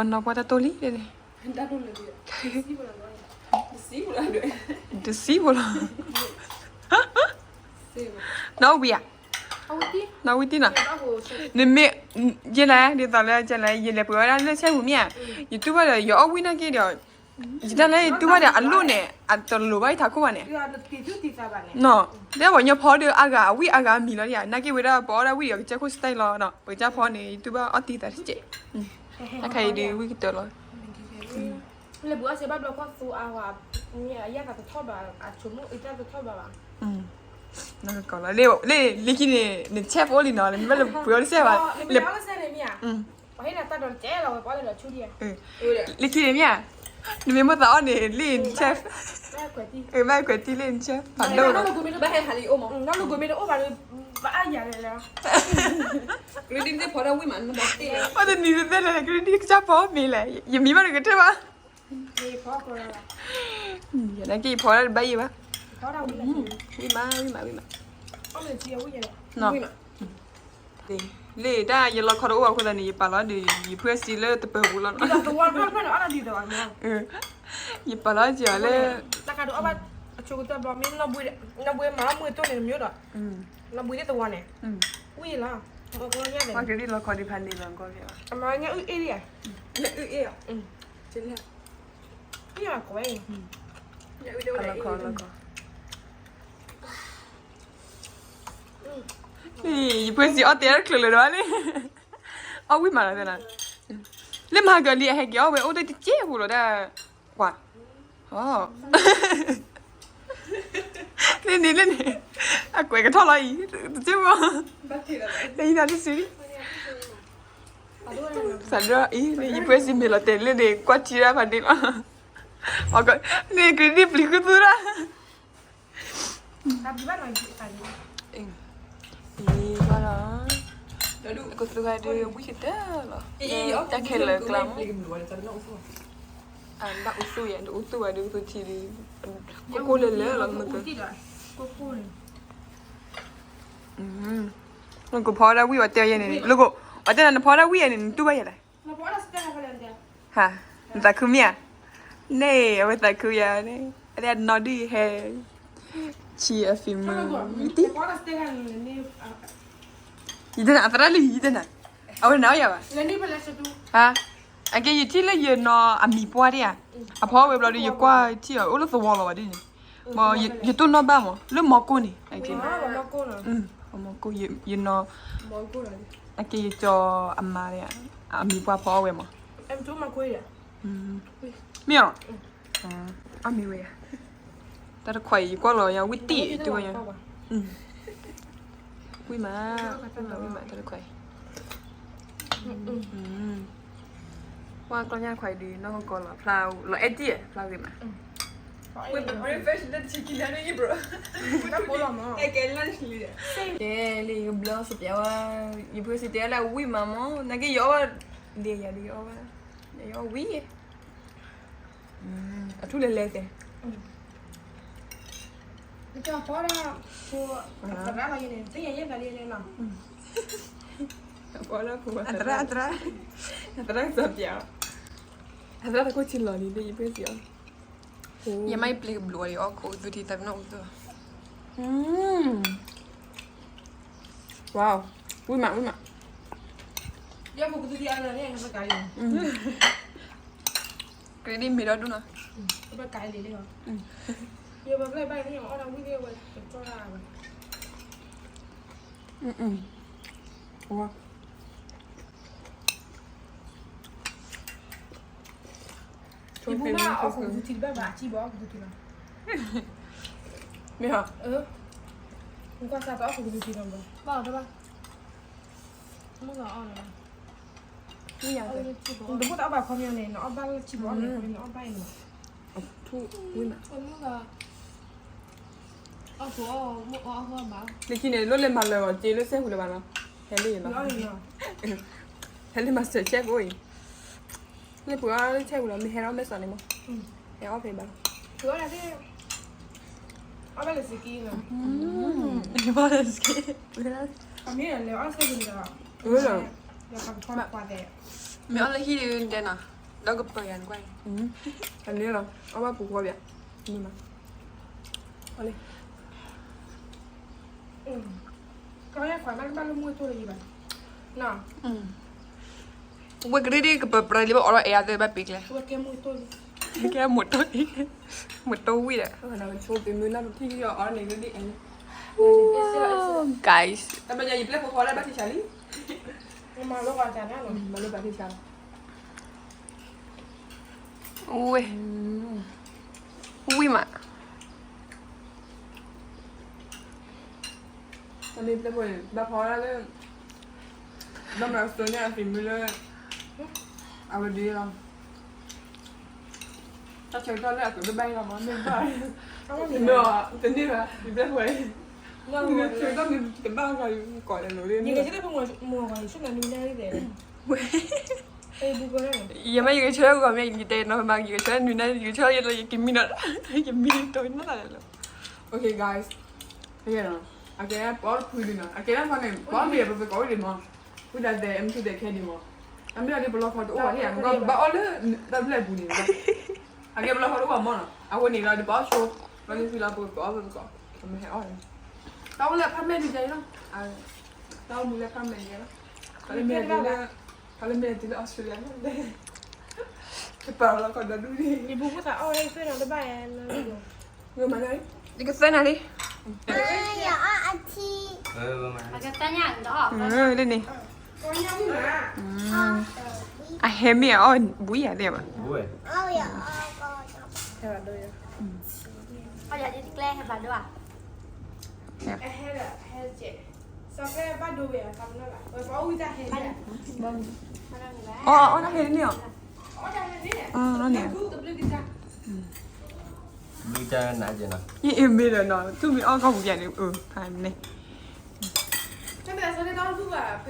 ်ပှၢ်တၢ်တိၢ်လံ, တစံးဖိလီၤ, နီၢ်ဝံၤဧါ, နီၢ်ဝံၤတံၢ်နီၤ, နမ့ၢ်, ယဲလဲၣ် ဒ်သိးလၢယဲလဲၣ် ယလဲၤပှ့ၤဝဲဒၣ်လၢဆဲပူၤမ့ၢ်ဧါ, ယတူၢ်ဘၣ်ဒီး ယအီၣ်ဝံၣ်နာ်က့ဒီး, ယတၢ်လၢယတူၢ်ဘၣ်ဒီးအလိၣ်န့ၣ် အတလိၣ်ဘၣ်ယထးခိၣ်ဘၣ်န့ၣ်, နီၤ, တဲပှၤညီဖီဒီးအါဂၤအဝံၣ်အါဂၤအမံၤလီၤယါ, နာ်က့ဝဲဒၣ်ပအီၣ်ဒၣ်ဝံၣ်ဒီးကစၢၢ်ခိၣ်စတၢ်လီၤနီၤ, ပကစၢ်ဖီန့ၣ် ယတူၢ်ဘၣ်အီၣ်တံၢ်သးတစဲး, တၢ်ခါအံၤဒုးဝံၣ်ကတၢၢ်လီၤ လၢဘူအီၣ်စဲးဘၣ်ဘျီခီသူအါဝဲ, မ့ၢ်အယၣ်သးတထီၣ်ဘၣ်, အဆိကမိၣ်အတၢ်တထီၣ်ဘၣ်ဘၣ်, နကကိးလီၤ, လၢခံန့ၣ် နဆဲဖိလံနီၤ, နမ့ၢ်လၢပှ့ၤအီၣ်တစဲးဘၣ်, လၢခံန့ၣ်မ့ၢ်ဧါ, လၢခံန့ၣ်မ့ၢ်ဧါ, နမ့ၢ်မိၣ်သးအီၣ်န့ၣ် လံနဆဲ, ဘၣ်ခွဲးတံၢ်လံနဆဲ, ဖးဒိၣ်လီၤ, ဘၣ်ဟဲဟးလံအိၣ်မး, ဘၣ်အါယၤလဲၣ်, အီၣ်တနံၤတသ့လဲၣ် ကရံၣ်နံၣ်ကစၢ်ဖီမ့ၤလဲၣ်, ယမံၤဘၣ်တကထၢၣ်ဘၣ် ယနာ်က့ယဖီတၢ်တဘၣ်ယံၤဘၣ်, ဝံၣ်မး ဝံၣ်မး ဝံၣ်မး, လၢတၢ်ယလီခီတအိၣ်အဃိသတးန့ၣ် ယပာ်လီၤဒီး ယဖုအစံလၢတပၢၤပူၤလီၤနီၤ, ယပာ်လီၤစံးအီၤလၢ နီၢ်ဘှံးသဝီန့ၣ်, နီၢ်ဘှံးမၤအီၣ်မုၢ်တိၢ်န့ၣ်တမံၤဒီး, နီၢ်ဘှံးသ့ၣ်သဝီန့ၣ်, ဝံၣ်လီၤ, လီခီဒံးဖးန့ၣ်လီၤကီ, အမၤညၣ်အုၣ်အ့ၣ်, ညၣ်အုၣ်အ့ၣ်, ညၣ်အုၣ်အ့ၣ်, လီခီ, လီခီ, ယဖုစံးအီၣ်တဲတချုးလၢၤဒီးန့ၣ်, အီၣ်ဝံၣ်မးလီၤ, လၢမၤကလံအဟဲက့ၤအီၣ်ဝဲအိၣ်တ့ၢ်တကဲဖိလီၤဒၣ်, ကွၢ် လၢန့ၣ် လၢန့ၣ်, အကွဲးကထီၣ်လီၤအံၤ, တကဲဖိ, လၢယနာ်တစု, စးဒၣ်အံၤ ယဖုစံမ့ၤလီၤတဲာ်လၢန့ၣ် ကွၢ်ထံဒၣ်ဖးန့ၣ်လီၤ, န့ၣ်ကရံၣ်နံၣ်ပျံၤဃုသူဒၣ် အံၤ, အံၤဘၣ်ဒီး, ကသူဂၤဒုးဝံၣ်ကတၢၢ်လီၤ, တၢ်ခဲလၢာ်ကျါမး, အဘၣ်အူသူယၤ ဒ်အူသူဘၣ်ဒ်အူသူထံဒုး, ကိၢ်ကိၢ်လၢလၢလီၤမုၢ်က, နကဖီဒၣ်ဝံၣ်အီၤတဲယဲန့ၣ်, လၢက, အတဲနၤနဖီဒၣ်ဝံၣ်အီၤန့ၣ် နတူၢ်ဘၣ်ယဲလဲၣ် ဟါ, နသးခုမ့ၢ်ဧါ, န့ၣ် အဝဲသးခုယၤန့ၣ် အဒဲနီၢ်ဒုးဟဲ, ဆံးအဖံးမုၢ်, ယတ, ယတနၤ အသရၣ်လံ ယတနၤ, အဝဲနၤအီၣ်ယၤဘၣ်, ဟါ, အကဲယထံၣ်လၢယနီၢ်အမံၤပှၢ်ဒၣ်ဧါ, အဖီအီၣ်ဝဲဘျီဒီး ယကွၢ်ထံၣ်အီၤ အိၣ်လၢသဝီလီၤဘၣ်ဒ်န့ၣ်, ယတိၢ်နီၣ်ဘၣ်မး လၢမီကိၢ်န့ၣ်, မီကိၢ်, ယနီၢ်, အကဲယကၠီအမါဒၣ်ဧါ, အမံၤပှၢ်ဖီအီၣ်ဝဲမး, မ့ၢ်ဧါ, အီၣ်မ့ၤဝဲယၤ, တၢ်တခွါအံၤ ယကွၢ်လီၤယၤ ဝံၣ်တံၢ် တုၤဝဲယၤ, ဝံၣ်မး, ဝံၣ်မး ဝံၣ်မး တၢ်တခွါအံၤ, ဝဲကျီၢ်ညၣ်တခွါအံၤဒုး နီၢ်ကီၢ်လီၤ ဖျါလီၤအဲၣ်တံၢ် ဖျါဂ့ၤမး, ဝဲ breakfast လၢတဆံခံလၢန့ၣ် bro, ကဲလၢ ကဲလံ ကဘျီစပျါဝဲ, ယဖုစံးတဲလၢအဝံၣ်မးမး နာ်က့ယအီၣ်ဘၣ်, ဒ်ယၤဒုးယအီၣ်ဘၣ်, ယအီၣ်ဝံၣ် အထူၣ်လဲၤလဲၤသဲး, အသရၣ်, အသရၣ်, အသရၣ်စပျါ, အသရၣ်တခိၣ်ဆံလီၤလံ ဒ်ယဖုစံးအီၤ, ယမ့ၢ်ပျံၤကဘျီအီၤ အီၣ်ခိၣ်သူထံသးပ့ၤနီၣ်အူသူ, อืม ว้าว ဝံၣ်မး ဝံၣ်မး ယဲၢ်ပူၤကသူတံၢ်အါလၢန့ၣ် ပကါလံ อืม ကရ့ဒိၣ်မ့ၢ်ဒီဒူၣ်နီၤ ပကါလံလံ ယပကလဲၤဘၣ်န့ၣ် အီၣ်ဒီးဝံၣ်သ့ၣ်ဝဲ ကကၠီၣ်ဒၣ်ဝဲ อืม อืม ว้าว ယဘူၣ်ဘၣ်အီၣ်ကသူတံၢ်တဘၣ်ဘၣ် အစံၣ်ဘၣ်အီၣ်ကသူတံၢ်လီၤ မ့ၢ်ဟီ နကွၢ်စးတအီၣ်ကသူတံၢ်လီၤဘၣ် ဘၣ်အီၣ်တဘၣ် မ့ၢ်ကအီၣ်လီၤ နတဘၣ်တအီၣ်ဘၣ်ခီပညီန့ၣ် နအီၣ်ဘၣ်လၢစံၣ်ဘၣ်အီၣ်န့ၣ် နအီၣ်ဘၣ်အံၤန့ၣ် ထူၣ်ဝံၣ်မး လၢခံန့ၣ် လိၣ်လဲၤမၤလၢာ်အီၤ စ့လၢစဲပူၤလၢၤဘၣ်နီၤ ဟဲလံယလီၤ ဟဲလံမၤစၢၤစဲပူၤအံၤ လၢပှၤအီၣ်လၢစဲပူၤလီၤ မ့ၢ်ဟဲထီၣ်မဲာ်စီၤန့ၣ်မး ဟဲအီၣ်ဖဲဘၣ် အီၣ်ဘၣ်လၢစကံ အီၣ်ဘၣ်လၢစကံ မ့ၢ်အီၣ်လၢဟံၣ်ဒုးတဲနီၤ ဒီးကပၢၤယၤနကွၢ် အန့ၣ်လီၤ အီၣ်ဘၣ်ပူၤဃီဘၣ် မ့ၢ်မး အီၣ်လံ ကီၢ်ယဲၢ်ခွါဘၣ်ကဘၣ်လၢမူအတိၢ်လၢယဘၣ် ဝဲကရ့ဒိၣ်ကပၢၤပြဲလံ ဘၣ်အိးထီၣ်အဲၣ်အသ့ဘၣ်ပ့ၤကျဲ ကဲမူအတိၢ်လံ ကဲမူအတိၢ်လံ မူအတိၢ်ဝံၣ်ဒီး guys မၤလိဘၣ်ထံဆါလီၤ ဝဲ ဝံၣ်မး တမ့ၢ်ပျဲၢ်ဖိန့ၣ် ဘၣ်ဖီဝဲဒၣ်လၢ ဘၣ်မၤစၢၤန့ၢ်အဖံမုၢ်လၢ အဝဲဒ်လီၤ တၢ်ဆၢကတီၢ်လၢအကဘၣ်ဘၣ်လီၤမး မ့ၢ်ဘၣ် မ့ၢ်အီၤတန့ၢ်ဘၣ် ယပျဲၢ်ဖိ မ့ၢ်ဆၢကတီၢ်မ့ၢ်တဘၣ်ဂၤ ကိးလဲၤလိၤလံ ယမ့ၢ်ယကဆၢဂီၤမ့ၢ် ယကတဲနီၤမး ယကဆၢနုၤန့ၣ် ယကဆၢယလီၤ ယကမံနီၤ ယကမံတိၤနီၤတၢ်လဲၤလီၤ Okay guys အကဲ ပအီၣ်တဖုဒံးနီၤ အကဲဒၣ်ဖီန့ၣ် ပအီၣ်မ့ၢ်ပသကိးဝံၣ်ဒံးမး ဝံၣ်ဒၣ်သဲး အမ့ၢ်သူၣ်သဲးခဲဒံးမး အမ့ၢ်အီၤဒ်ပလီၢ်ခီတအိၣ်ဘၣ် ဘၣ်အီၣ်လၢတၢ်ဘျဲၣ်ပူၤန့ၣ် အကဲပလီၢ်ခီတအိၣ်ဘၣ်မးနီၤ အဃိန့ၣ်ဒီး ဒ်ပအီၣ်ဆိ ဘၣ်န့ၣ်ဖံလီၤ ပကပအီၣ်ပသကိး မ့ၢ်ဟဲအီၣ် တၢ်အိၣ်လၢအခါမဲာ်ဒ်ယဲလီၤ တၢ်အိၣ်မူလၢအခါမဲာ်ဒ်ယဲလီၤ ခီလၢမဲာ်တုၤလၢ ခီလၢမဲာ်တုၤလၢ Australia န့ၣ်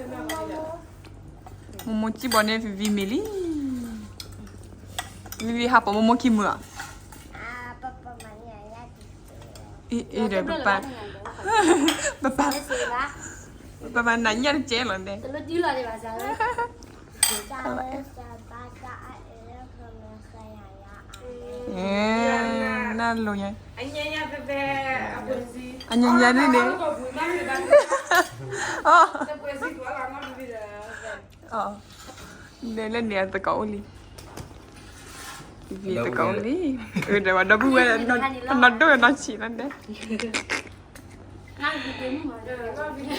ကပာ်လီၤခီဒီဒူၣ်န့ၣ် ယဘူၣ်ဘၣ်သးအီၣ်လၢသ့ၣ်နီၤတဘၣ် ယကသၢနၤလံ လၢန့ၣ် အဟဲမ့ၢ်အီၣ်ဘှံးယၤသ့ၣ်ဘၣ် အီၣ်တၢ်ဟဲန့ၣ်အီၤ ယအ့ၣ်မ့ၢ်ဒီးနီၤ သူၣ်မ့ၢ်အီၣ်ကီၢ်ပူၤယၤန့ၣ် အဖါန့ၣ် မိၢ်မိၢ်စံၣ်ဘီန့ၣ် ဖံဖံမ့ၢ်လံ ဖံဖံဟးပိာ်မိၢ်မိၢ်ခံမုာ်ဧါ အ့ၣ်ဒီး ပပၢ် ပပၢ်နၤညၣ်တကဲလီၤန့ၣ် နလိၤညါ အညါညါန့ၣ်န့ၣ် ဒဲလၢန့ၣ်အသကိးအိၣ်လံ သကိးအိၣ်လံ ဒီးဝဲဒီပုၢ်ဝဲၢ် ပနီၢ်ဒိၣ်ဝဲနီၢ်ဆံးလီၤဒဲး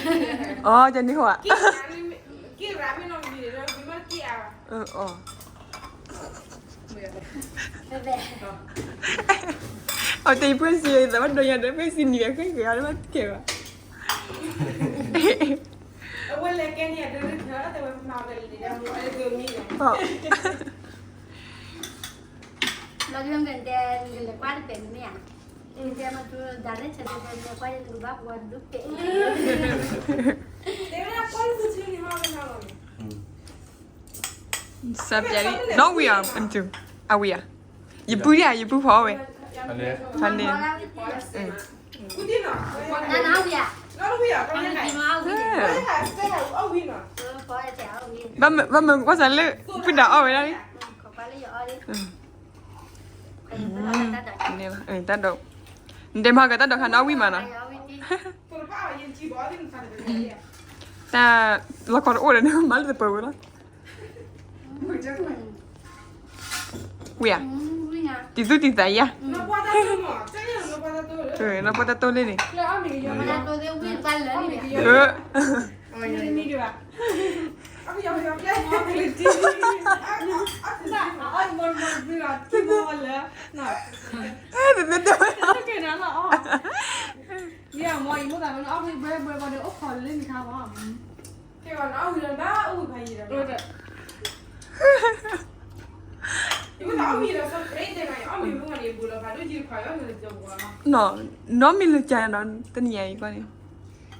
အီ ကန့ၢ်ဟိဧါ အီ အီ တဲ ယပုၢ်စံး သးဘၣ်ဒိညါဒီး ပုၢ်စံးနံၤအဃ့ၢ်ဃ့ၢ်အီၤ ဘၣ်ကဲဘၣ် စးပျဲလံ နီၣ်ဝံၤဧါ အဝံၤဧါ ယပုၢ်ဒံဧါ ယပုၢ်ဖီဝဲ ဖီန့ၣ် ဘၣ်မုာ်ကွၢ်စးလၢ ပုၢ်ဒၣ်အီၣ်ဝဲဒၣ်လံ တၢ်ဒိး နတဲမၤကတၢ်ဒိးခါနီၣ်ဝံၤမးနီၤ တၢ်လီၤကီတအိၣ်ဒီးန့ၣ် မၤလၢတပၢၤဝဲလီၤ. ဝံၤဧါ, တံၤသူတံၤသးယါ, နီၢ်ပှၢ်တၢ်တိၢ်လၢန့ၣ်, နီၢ်မ့ၢ်လၢကၢန့ၣ်ဒီး တနံၤအံၤကီန့ၣ်,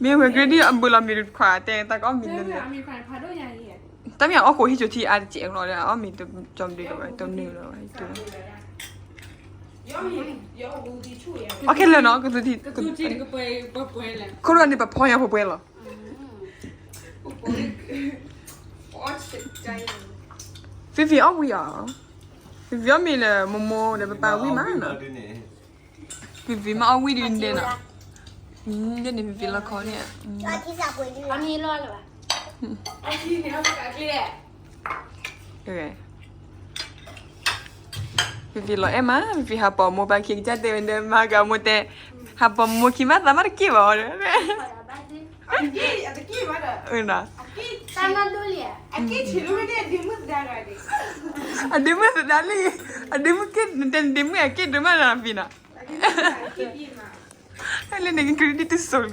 မ့ၢ်ဝဲ grade အဘုလီၤမ့ၢ်တခွါ တဲတၢ်ကအီၣ်မ့ၤလၢ, တၢ်မ့ၢ်အီၣ်ခိၣ်ဟံၣ်ကၠိထံအါတစဲးလီၤဒီး အီၣ်မ့ၤကၠီမဒုးဒီးဝဲတနုာ်လီၤ, အီၣ်ခဲလၢာ်နီၤ, ခိၣ်ဒီးန့ၣ် ပဖီညါပှဲၤပှဲၤလီၤ. ဖံဖံအီၣ်ဝံၤဧါ, ဖံဖံအီၣ်မ့ၤလၢမိၢ်မိၢ်ဒီးပပၢ်ဝံၣ်မးနီၤ. ဖံဖံမ့ၢ်အီၣ်ဝံၣ်ဒုးန့ၣ်နီၤ, န့ၣ်န့ၣ်ဖံဖံလီၤခီန့ၣ်, ဖံဖံလီၤအဲၣ်မး, ဖံဖံဟးပိာ်မိၢ်ပၢ်ခံကစၢ်တဲဝဲဒီး မၤကမိၢ်တဲ, ဟးပိာ်မိၢ်ခံမးသးမးတက့ၢ်ဘၣ်ဒီး အဒ့မုၣ်သဒါလံ, အဒ့မုၣ်က့ၤ နတဲနဒ့မုၣ်အက့ၤဒိၣ်မးနီၤဖံနီၤ, လၢန့ၣ် credit တစိၤလံ,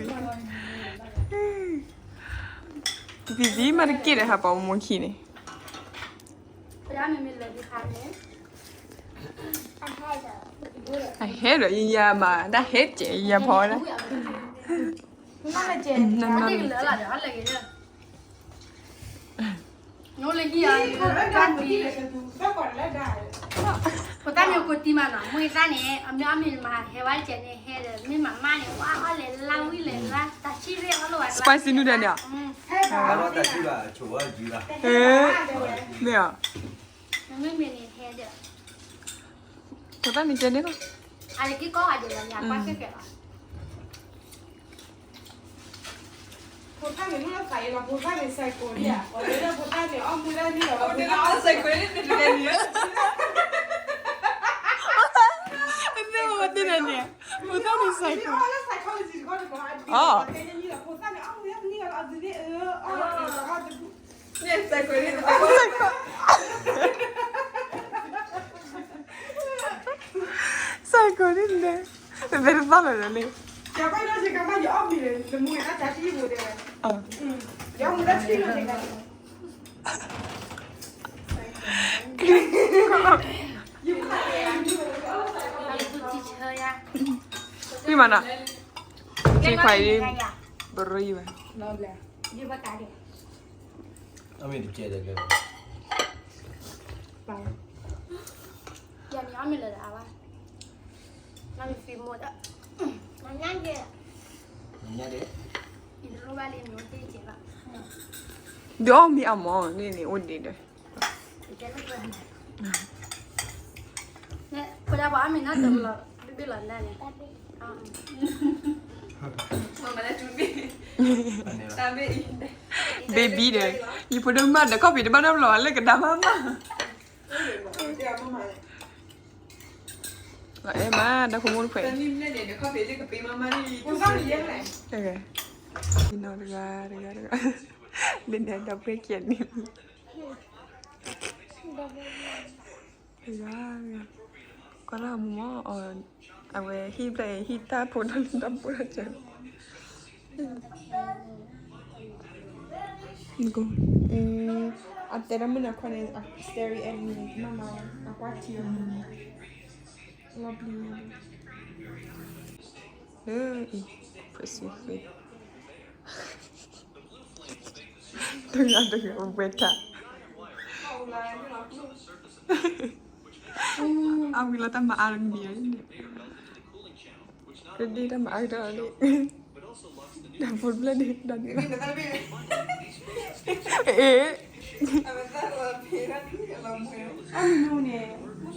ဖံဖံမးတက့ၢ်ဒီး ဟးပိာ်မိၢ်ခံန့ၣ်, အဟဲဒီးယၤမး တၢ်ဟဲကဲယၤဖီဒၣ် ဖိသၣ်မ့ၢ်ကိးတံၢ်မးနီၤ မ့ၢ်သၣ်န့ၣ် အမ့ၢ်အီၣ်မ့ၤမးဟဲဝဲကဲန့ၣ် ဟဲဒီးမ့ၢ်မၤမၢ်န့ၣ် ဝါအီၣ်လဲၤလါဝံၣ်လဲၤလါ တၢ်ဆံၣ်ရ့ၣ်အီၣ်လိာ်ဝဲ spicy noodle န့ၣ်, မ့ၢ်အီၤ, မ့ၢ်မ့ၢ်န့ၣ်ဟဲဒီး ဖိသၣ်န့ၣ်ကဲန့ၣ်လီၤ, အလၢက့ၤကီၢ်ဂၤဒဲးလီၤ ယကွၢ်ကဲကဲလီၤ. ဖိသၣ်န့ၣ်မ့ၢ်သးအံၤလီၤ ဖိသၣ်န့ၣ် psycho လံဧါ, ဖိသၣ်န့ၣ် အီၣ်မူဒါန့ၣ်လီၤ ဖိသၣ်န့ၣ် psycho န့ၣ်တကဲန့ၣ်ဧါ, မ့ၢ်ဝဲတန့ၣ်န့ၣ် ဖိသၣ်န့ၣ် psycho, အီၣ်, ဖိသၣ်န့ၣ် အီၣ်မူဒါန့ၣ်လီၤ အဒုးန့ၣ် အီၣ်, psycho န့ၣ်လဲၣ်, ဝံၣ်မးနီၤ, က့ခွါအံၤ ဘရံဝဲ, အမ့ၢ်တကဲဒီးကဲ, ယၤန့ၣ်အီၣ်မ့ၤလၢာ်ဒီးအါဘၣ်, နမ့ၢ်ဖံမိၢ်ဒီး, ညါဒ့, ညါဒ့, ယတလိၣ်ဘၣ်လံ မ့ၢ်အိၣ်တ့ၢ်ကဲဘၣ်, ဒုးအီၣ်မ့ၤအမီၤန့ၣ်န့ၣ် အိၣ်ဒံးဒီး, ဖိဒၣ်ပှၤအီၣ်မ့ၤနီၢ်တဘျီ, ဘ့ၣ်ဘ့ၣ်လီၤနၤန့ၣ် baby ဒီး ယဖိဒိၣ်မးဒီး ခီၣ်ဖံးတဘၣ်နီတဘျီ လၢကဒါမးမး, အဲၣ်မး ဒီဖိမိၢ်တခွဲး, နီၤတဂၤတဂၤတဂၤ, လၢန့ၣ်ဒီပုၢ်ဝဲၢ်ခံဂၤန့ၣ်, တဂၤ, ကွၢ်လၢအမိၢ်မး, အဝဲဟံၣ်ဖျဲၣ်အံၤ ဟံၣ်တၢ်ဖိတၢ်လံၤတၢ်ဖိတၢ်စၢၤ, အတဲတၢ်မုၣ်နၤခွါန့ၣ် အ staring at me မးမး အကွၢ်ထံအီၤ, လီၤပျံၤ, လၢအံၤ ဖှဲးစံဃ့ တဂၤတဂၤဝဲတၢ်, အဝံၤလီၤတၢ်မၤအါတမံၤအံၤန့ၣ်, ကဒ့တၢ်မၤအါကတၢၢ်လံ, တၢ်ဖိတဖျၢၣ်န့ၣ် ဒီးန့ၣ်လီၤ, အ့,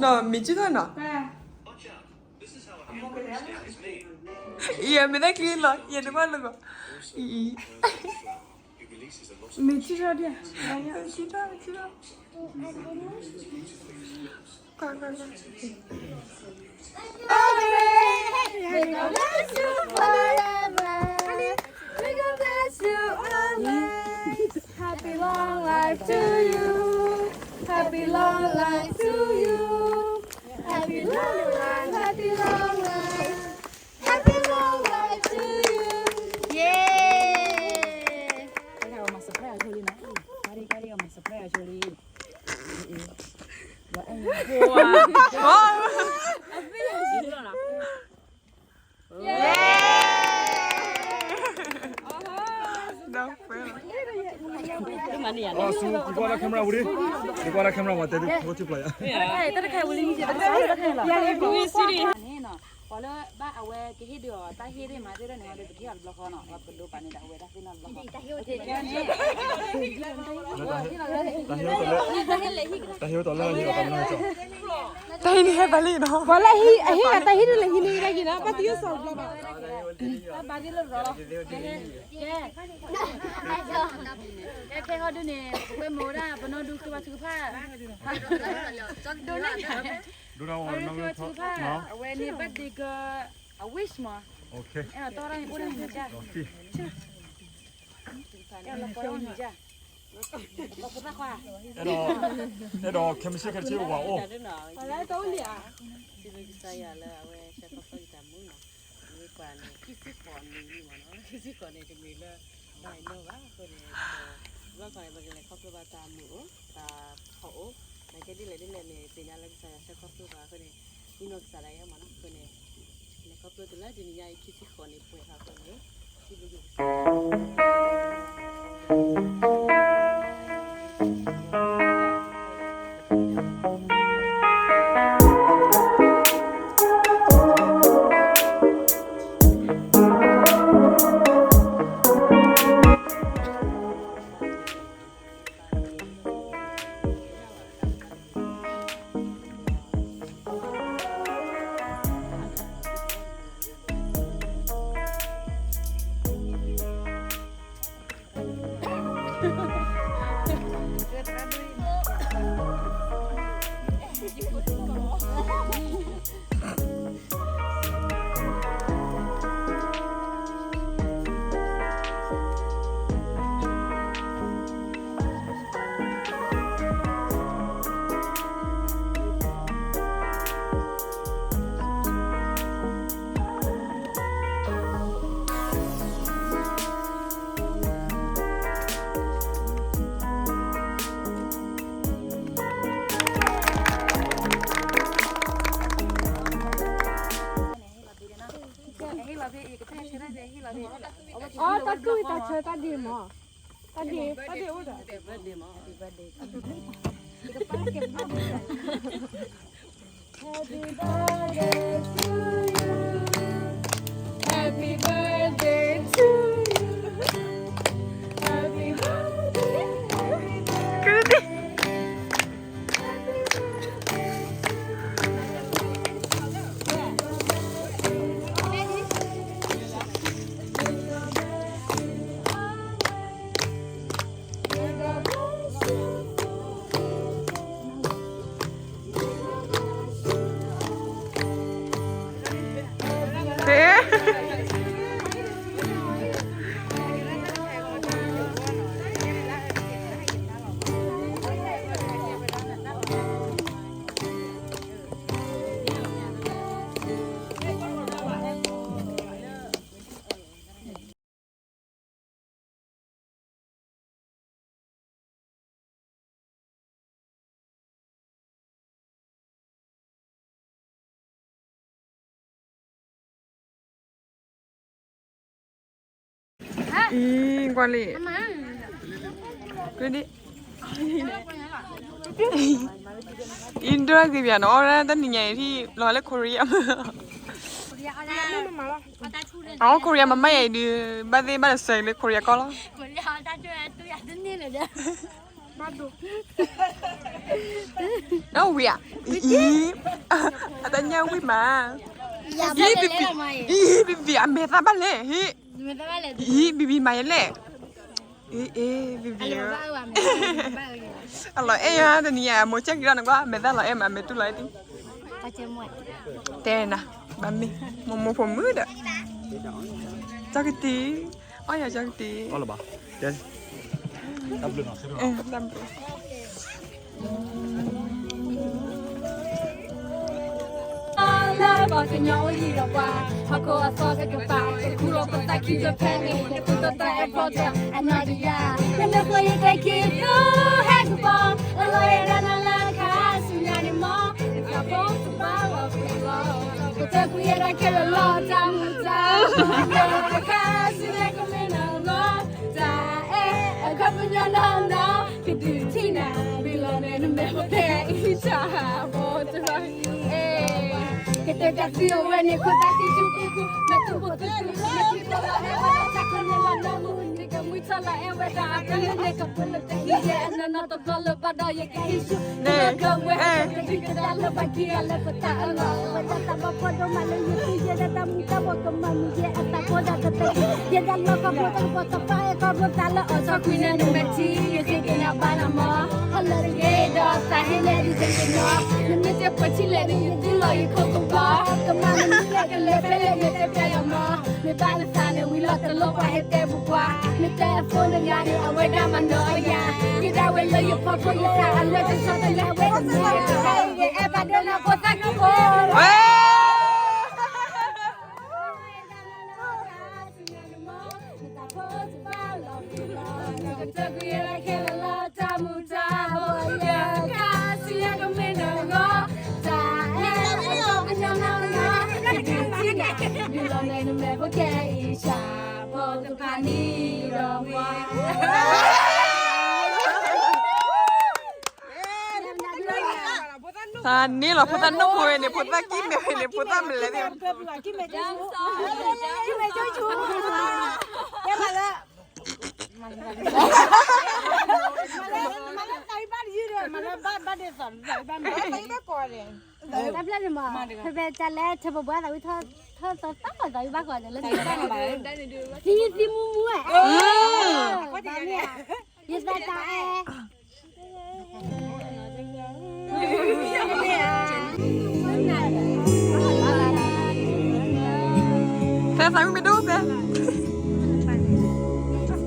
နီၤ မ့ၢ်ကၠုၣ်ထီၣ်နီၤ, ယမ့ၢ်တၢ်ချံလီၤ ယတဘၣ်လၢၤဘၣ်. အံၤ, မ့ၢ်ထံထီၣ်ဒံး, ထံထီၣ်, ထံထီၣ်. May God bless you forever. May God bless you always. Happy long life to you. Happy long life to you. Happy long life, happy long life. Happy long life to you. Yay! ကါဒ်အီၤမၤ surprise အီၤဆိလံနီၤ, ကါဒ် ကါဒ်အီၤမၤ surprise အီၤဆိလံ. အီၤ ဆူ ကွၢ်လၢ camera ဝံၤလံ, ကွၢ်လၢ camera မၤတဲဒုး ဝဲထံပျီယၤ. ပှၤလၢဘၣ်အဝဲ ကဟ့ၣ်ဒုးအီၤ တၢ်ဟ့ၣ်ဒ်မၤသ့ၣ်တဖၣ်န့ၣ် အီၤဒီး ပကဟ့ၣ်အီၤတဘျီဃီနီၤ, ပဒိးပာ်န့ၢ်ဒၣ်အဝဲတၢ်သ့ၣ်နီၣ်တဘျီဃီ. တၢ်ဟ့ၣ်တၢ်လၢ တၢ်ဟ့ၣ်တၢ်လၢ တၢ်ဟ့ၣ်န့ၣ်ဟဲဘၣ်လံနီၤ, ပှၤလၢအဟ့ၣ်အတၢ်ဟ့ၣ်ဒုးလၢဟံးန့ၢ်ဒၣ်က့ၤနီၤ, ဘၣ်သယုၢ်စီၤတဘျီဘၣ်. ဘၣ်သ့ၣ်လၢရီလီၤ. ကဲ, ကဲခဲဟီဒုးန့ၣ် ပကွဲမုာ်ဝဲဒၣ် ပနီၢ်ဒူသ့ၣ်ဝါထုကဖၣ်, ဒိၣ်န့ၣ် ဒိၣ်ဒၣ်ဝဲနီၢ်ဒူသ့ၣ်ဝါထုကဖၣ်, အဝဲန့ၣ် birthday girl အ wish မး, အဲၣ်ဒိးတီတၢ်န့ၣ် အိၣ်ဒၣ်မုာ်ဒၣ်, အဲၣ်ဒိးလီၤကီအီၣ်မုာ်ဒၣ်, အဲၣ်ဒိး ခဲမုၢ်ဆ့ၣ်ခဲဆ့ အိၣ်ဝဲအိၣ်, ပှၤလၢတအိၣ်လံဧါ. စံးဘျုးကစၢ်ယွၤလၢအဝဲဆၢခီဖျိယတၢ်မူနီၤ, မ့ၢ်ကွၢ်န့ၣ် ခံဆံဃိးနံၣ်လံမးနီၤ, ခံဆံဃိးနံၣ်တမ့ၢ်လၢ ဘၣ်နီၢ်ဘၣ်အဃိန့ၣ်, ဘၣ်ကွၢ်န့ၣ် ပကလဲၤခီဖျိဘၣ်တၢ်မုာ်အိၣ်, တၢ်ဖှီၣ်အိၣ်, နာ်က့ဒ်လဲၣ်ဒ်လဲၣ်န့ၣ် သ့ၣ်ညါလၢကစၢ်ယွၤဆၢခီဖျိပှၤအဃိန့ၣ်, မုၢ်နီၢ်ကစၢ်ဒၣ်ယဲမးနီၤ, အဃိန့ၣ် လဲၤခီဖျိတုၤလၢတနံၤညါအံၤ ခံဆံဃိးနံၣ်ပှဲၤထီၣ်အဃိန့ၣ်, စံးဘျုးကစၢ် အီ တၢ်တူၢ်တၢ်ဆၢတၢ်ဒ့မး, တၢ်ဒ့, တၢ်ဒ့အိၣ်ဒီး Happy birthday to you. Happy birthday to you. Happy birthday to you. Happy birthday, happy birthday.အံၤ ကွၢ်လံ, အံၤ ဒိၣ်ဂ့ၤဘၣ်နီၤ, အီၣ်ဒၣ်တနံၤညါအံၤထံၣ် လီၤလၢ Korea မး, အီ Korea မးမးအံၤဒုး ဘၣ်သ့ၣ်ဘၣ်တစဲးလၢ Korea ကီၢ်လီၤ. ဒီးဝံၤဧါ, အံၤ အတၢ်ညၣ်ဝံၣ်မး, ဟ့ၣ် ဘံဘံ အမဲာ်သၣ်ဘၣ်လဲၣ် ဟ့ၣ် ဟ့ၣ် ဘံဘံ မၤယဲလဲၣ် အ့ အ့ ဘံဘံ အလီၤအဲၣ်ယၤတနံၤယၤ မိၢ်ဆဲးက့ၤဒီးနကွၢ် မဲာ်သၣ်လီၤအဲၣ်မး အမဲာ်တူၢ်လီၤအဲၣ်တံၢ် တဲနၤ ဘၣ်မ့ၢ် မိၢ်မိၢ်ဖိမုၣ်ဒီး ကၠီကတံၤ အီၣ်ယၤကၠီကတံၤ လၢ ပှၤကညီအိၣ်ယံၤဒီးပှၤ ဟီၣ်ခိၣ်အသီတကပၤ တခူၣ်လီၤပသးခံကဖဲန့ၣ် တခူၣ်တသးအဲၣ်ဖီတၢ် အနီၢ်တယၢ် နမ့ၢ်ဖိယတဲခံ သူဟဲကပီၤ အလီၤအဲၣ်ဒၣ်နၤလၢခါဆူညါန့ၣ်မီၢ် နသးဖိတဘၣ်လီၤပှဲၤလီၤ ပတကွံာ်ယဲဒၣ်ခဲလၢာ်လီၤ တၢ်မုာ်တၢ် ခါဆူညါကမ့ၢ်နၤလီၤ တၢ်အဲၣ် အခီပညီနီၢ်နီၢ် ကဒုးထံၣ်နၤ မ့ၢ်လီၤန့ၣ် နမဲာ်ဖိခဲအံၤ တၢ်ဘီတဘီ ကတဲတၢ်သံအဝဲန့ၣ် ခိၣ်သၣ်သံဆူကူကူ မ့ၢ်သူၣ်ပိၢ်သံဆူ မ့ၢ်သူၣ်ပိၢ်လီၤအဲၣ်ဝဲဒၣ်တၢ်ခီန့ၣ်လီၤနီၢ်မူ နကမုၢ်ထီၣ်လီၤအဲၣ်ဝဲဒၣ်အတၢ်လၢန့ၣ် ကပၢလၢတဟံးယဲ အနီၢ်နီၢ်တဘျီလၢဘၣ်ဒီးယကဟံးဆူ ကလၢကဝဲ ကဒုးကဒါလၢဘၣ်က့ၤအလၢပတၢ်အလီၢ် အဝဲဒၣ်တၢ်ဘီဖီဒိၣ်မးလၢယသူၣ်ယဲဒၣ်တၢ်မူတၢ်ဘှီးကမၤမူယဲအတၢ်ဖိဒၣ်ကတၢၢ် ယဲဒၣ်လီၢ်ခီဖျိတၢ်ကပီၤကပာ်အဲၣ်ခီဖျိသးလၢအီၤ ဆီခွံန့ၣ်နမဲာ်ထံ ယဃ့ကညးဘၣ်နၤမီၢ် ဟီၣ်လၢတဂ့ၤဒီးသးဟ့လဲၣ်ဒ်ယကညီ နမ့ၢ်တဲပှဲၤထံလဲၣ်န့ၣ် ယဒုးလီၤယခိၣ်ကဝီၤ ကမၤမနုၤလဲၣ်ကလဲၤဖဲလဲၣ်န့ၣ်တဲပျးယၤမီၢ် မ့ၢ်ဘၣ်လၢသးန့ၣ်ဝံၤလီၤတလိၣ်ပှၤဟဲတဲပပှၤ မ့ၢ်တဲအဖိနဂၤန့ၣ် အဝဲဒၣ်မၤနၢၤအီၤယၤ ယဲဒၣ်ဝဲလၢယဖီခိၣ်ယသးအလွဲတဆီတလဲအဝဲန့ၣ် ယအဲၣ်ဘၣ်ဒိနဖိသၣ်ကဖိ သးန့ၣ်လီၤ ဖိသၣ်နီၢ်ဖိဝဲန့ၣ် ဖိသၣ်ကံၢ်မဲာ်ဝဲန့ၣ် ဖိသၣ်မလဲၣ်န့ၣ် တၢ်ဖျၢၣ်န့ၣ်မး ဖဲဖဲတၢ်လဲၣ်ထဲပဘှါသးဝံၣ်ထီၣ်ထီၣ်သီသီသီသီဝံၣ်ဘၣ်ကီးဒီးလၢတၢ်ဘၣ် သံသံမူမူဝဲ ယသးတၢ်အဲၣ် ဖဲသးဝံၣ်မ့ၢ်ဒိၣ်ဖဲ န့ၣ်န့ၣ်ကစၢ်လံ အိၣ်သးဝံၣ်န့ၣ်သးဝံၣ်န့ၣ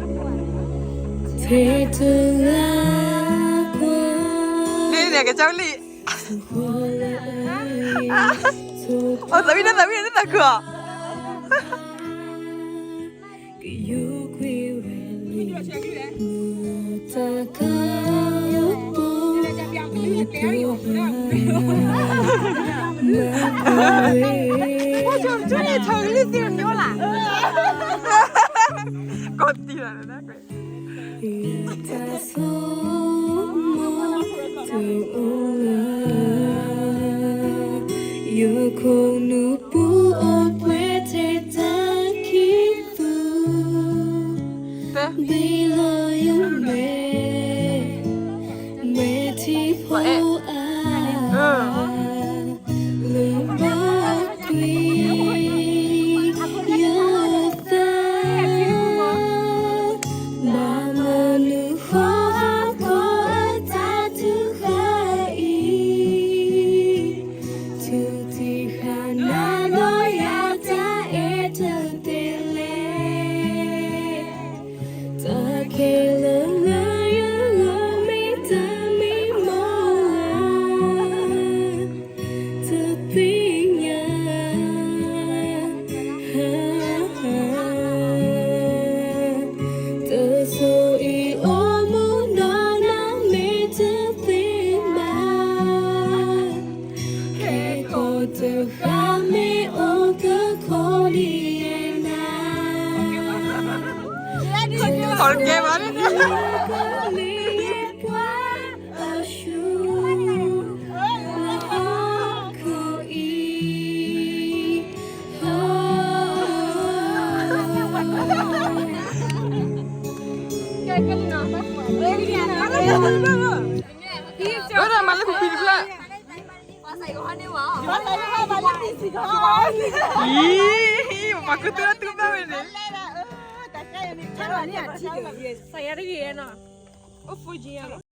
်သးခုၣ်အီၤ ကီၢ်တံၢ်လီၤ တၢ်ဆိကမိၣ်တအိၣ်လၢ ယခိၣ်နူာ်ပူၤအိၣ်ပှဲၤထဲတၢ်ခံးသူ ဘ့ၣ်လီၤယမဲာ် မဲာ်ထံဖိအါ လၢဘၣ်ကွံာ် ယသး ဘၣ်မနုၤဃီဟီၣ်ခိၣ်အတၢ်ထုကဖၣ်အံၤ ထုးတံၢ်ဃာ်နၤဒီးယၤတၢ်အဲၣ်တသ့လဲၣ် တၢ်ခဲလၢာ်လၢယဂီၢ်မ့ၢ်တၢ်မံမီၢ်လၢ တသ့ၣ်ညါ တစိၤအံၤအိၣ်မူဒီးနၤမ့ၢ်တသ့ဘၣ် ခဲကိာ်တဃၣ်မ့ၢ်အိၣ်ကခိၣ်လံယဲနၤ ခီကဲဘၣ်န့ၣ် အဆူ လၢဟီၣ်ခိၣ်အံၤ ဝဲဒၣ်မၤလၢပပံၤတဖျၢၣ် အံၤ, ပှၤကူတူၢ်လၢတူၢ်ဘၣ်ဝဲန့ၣ်, စးယၤတဂ့ၤနီၤ, အိၣ်ဖူကံယၤလီၤ.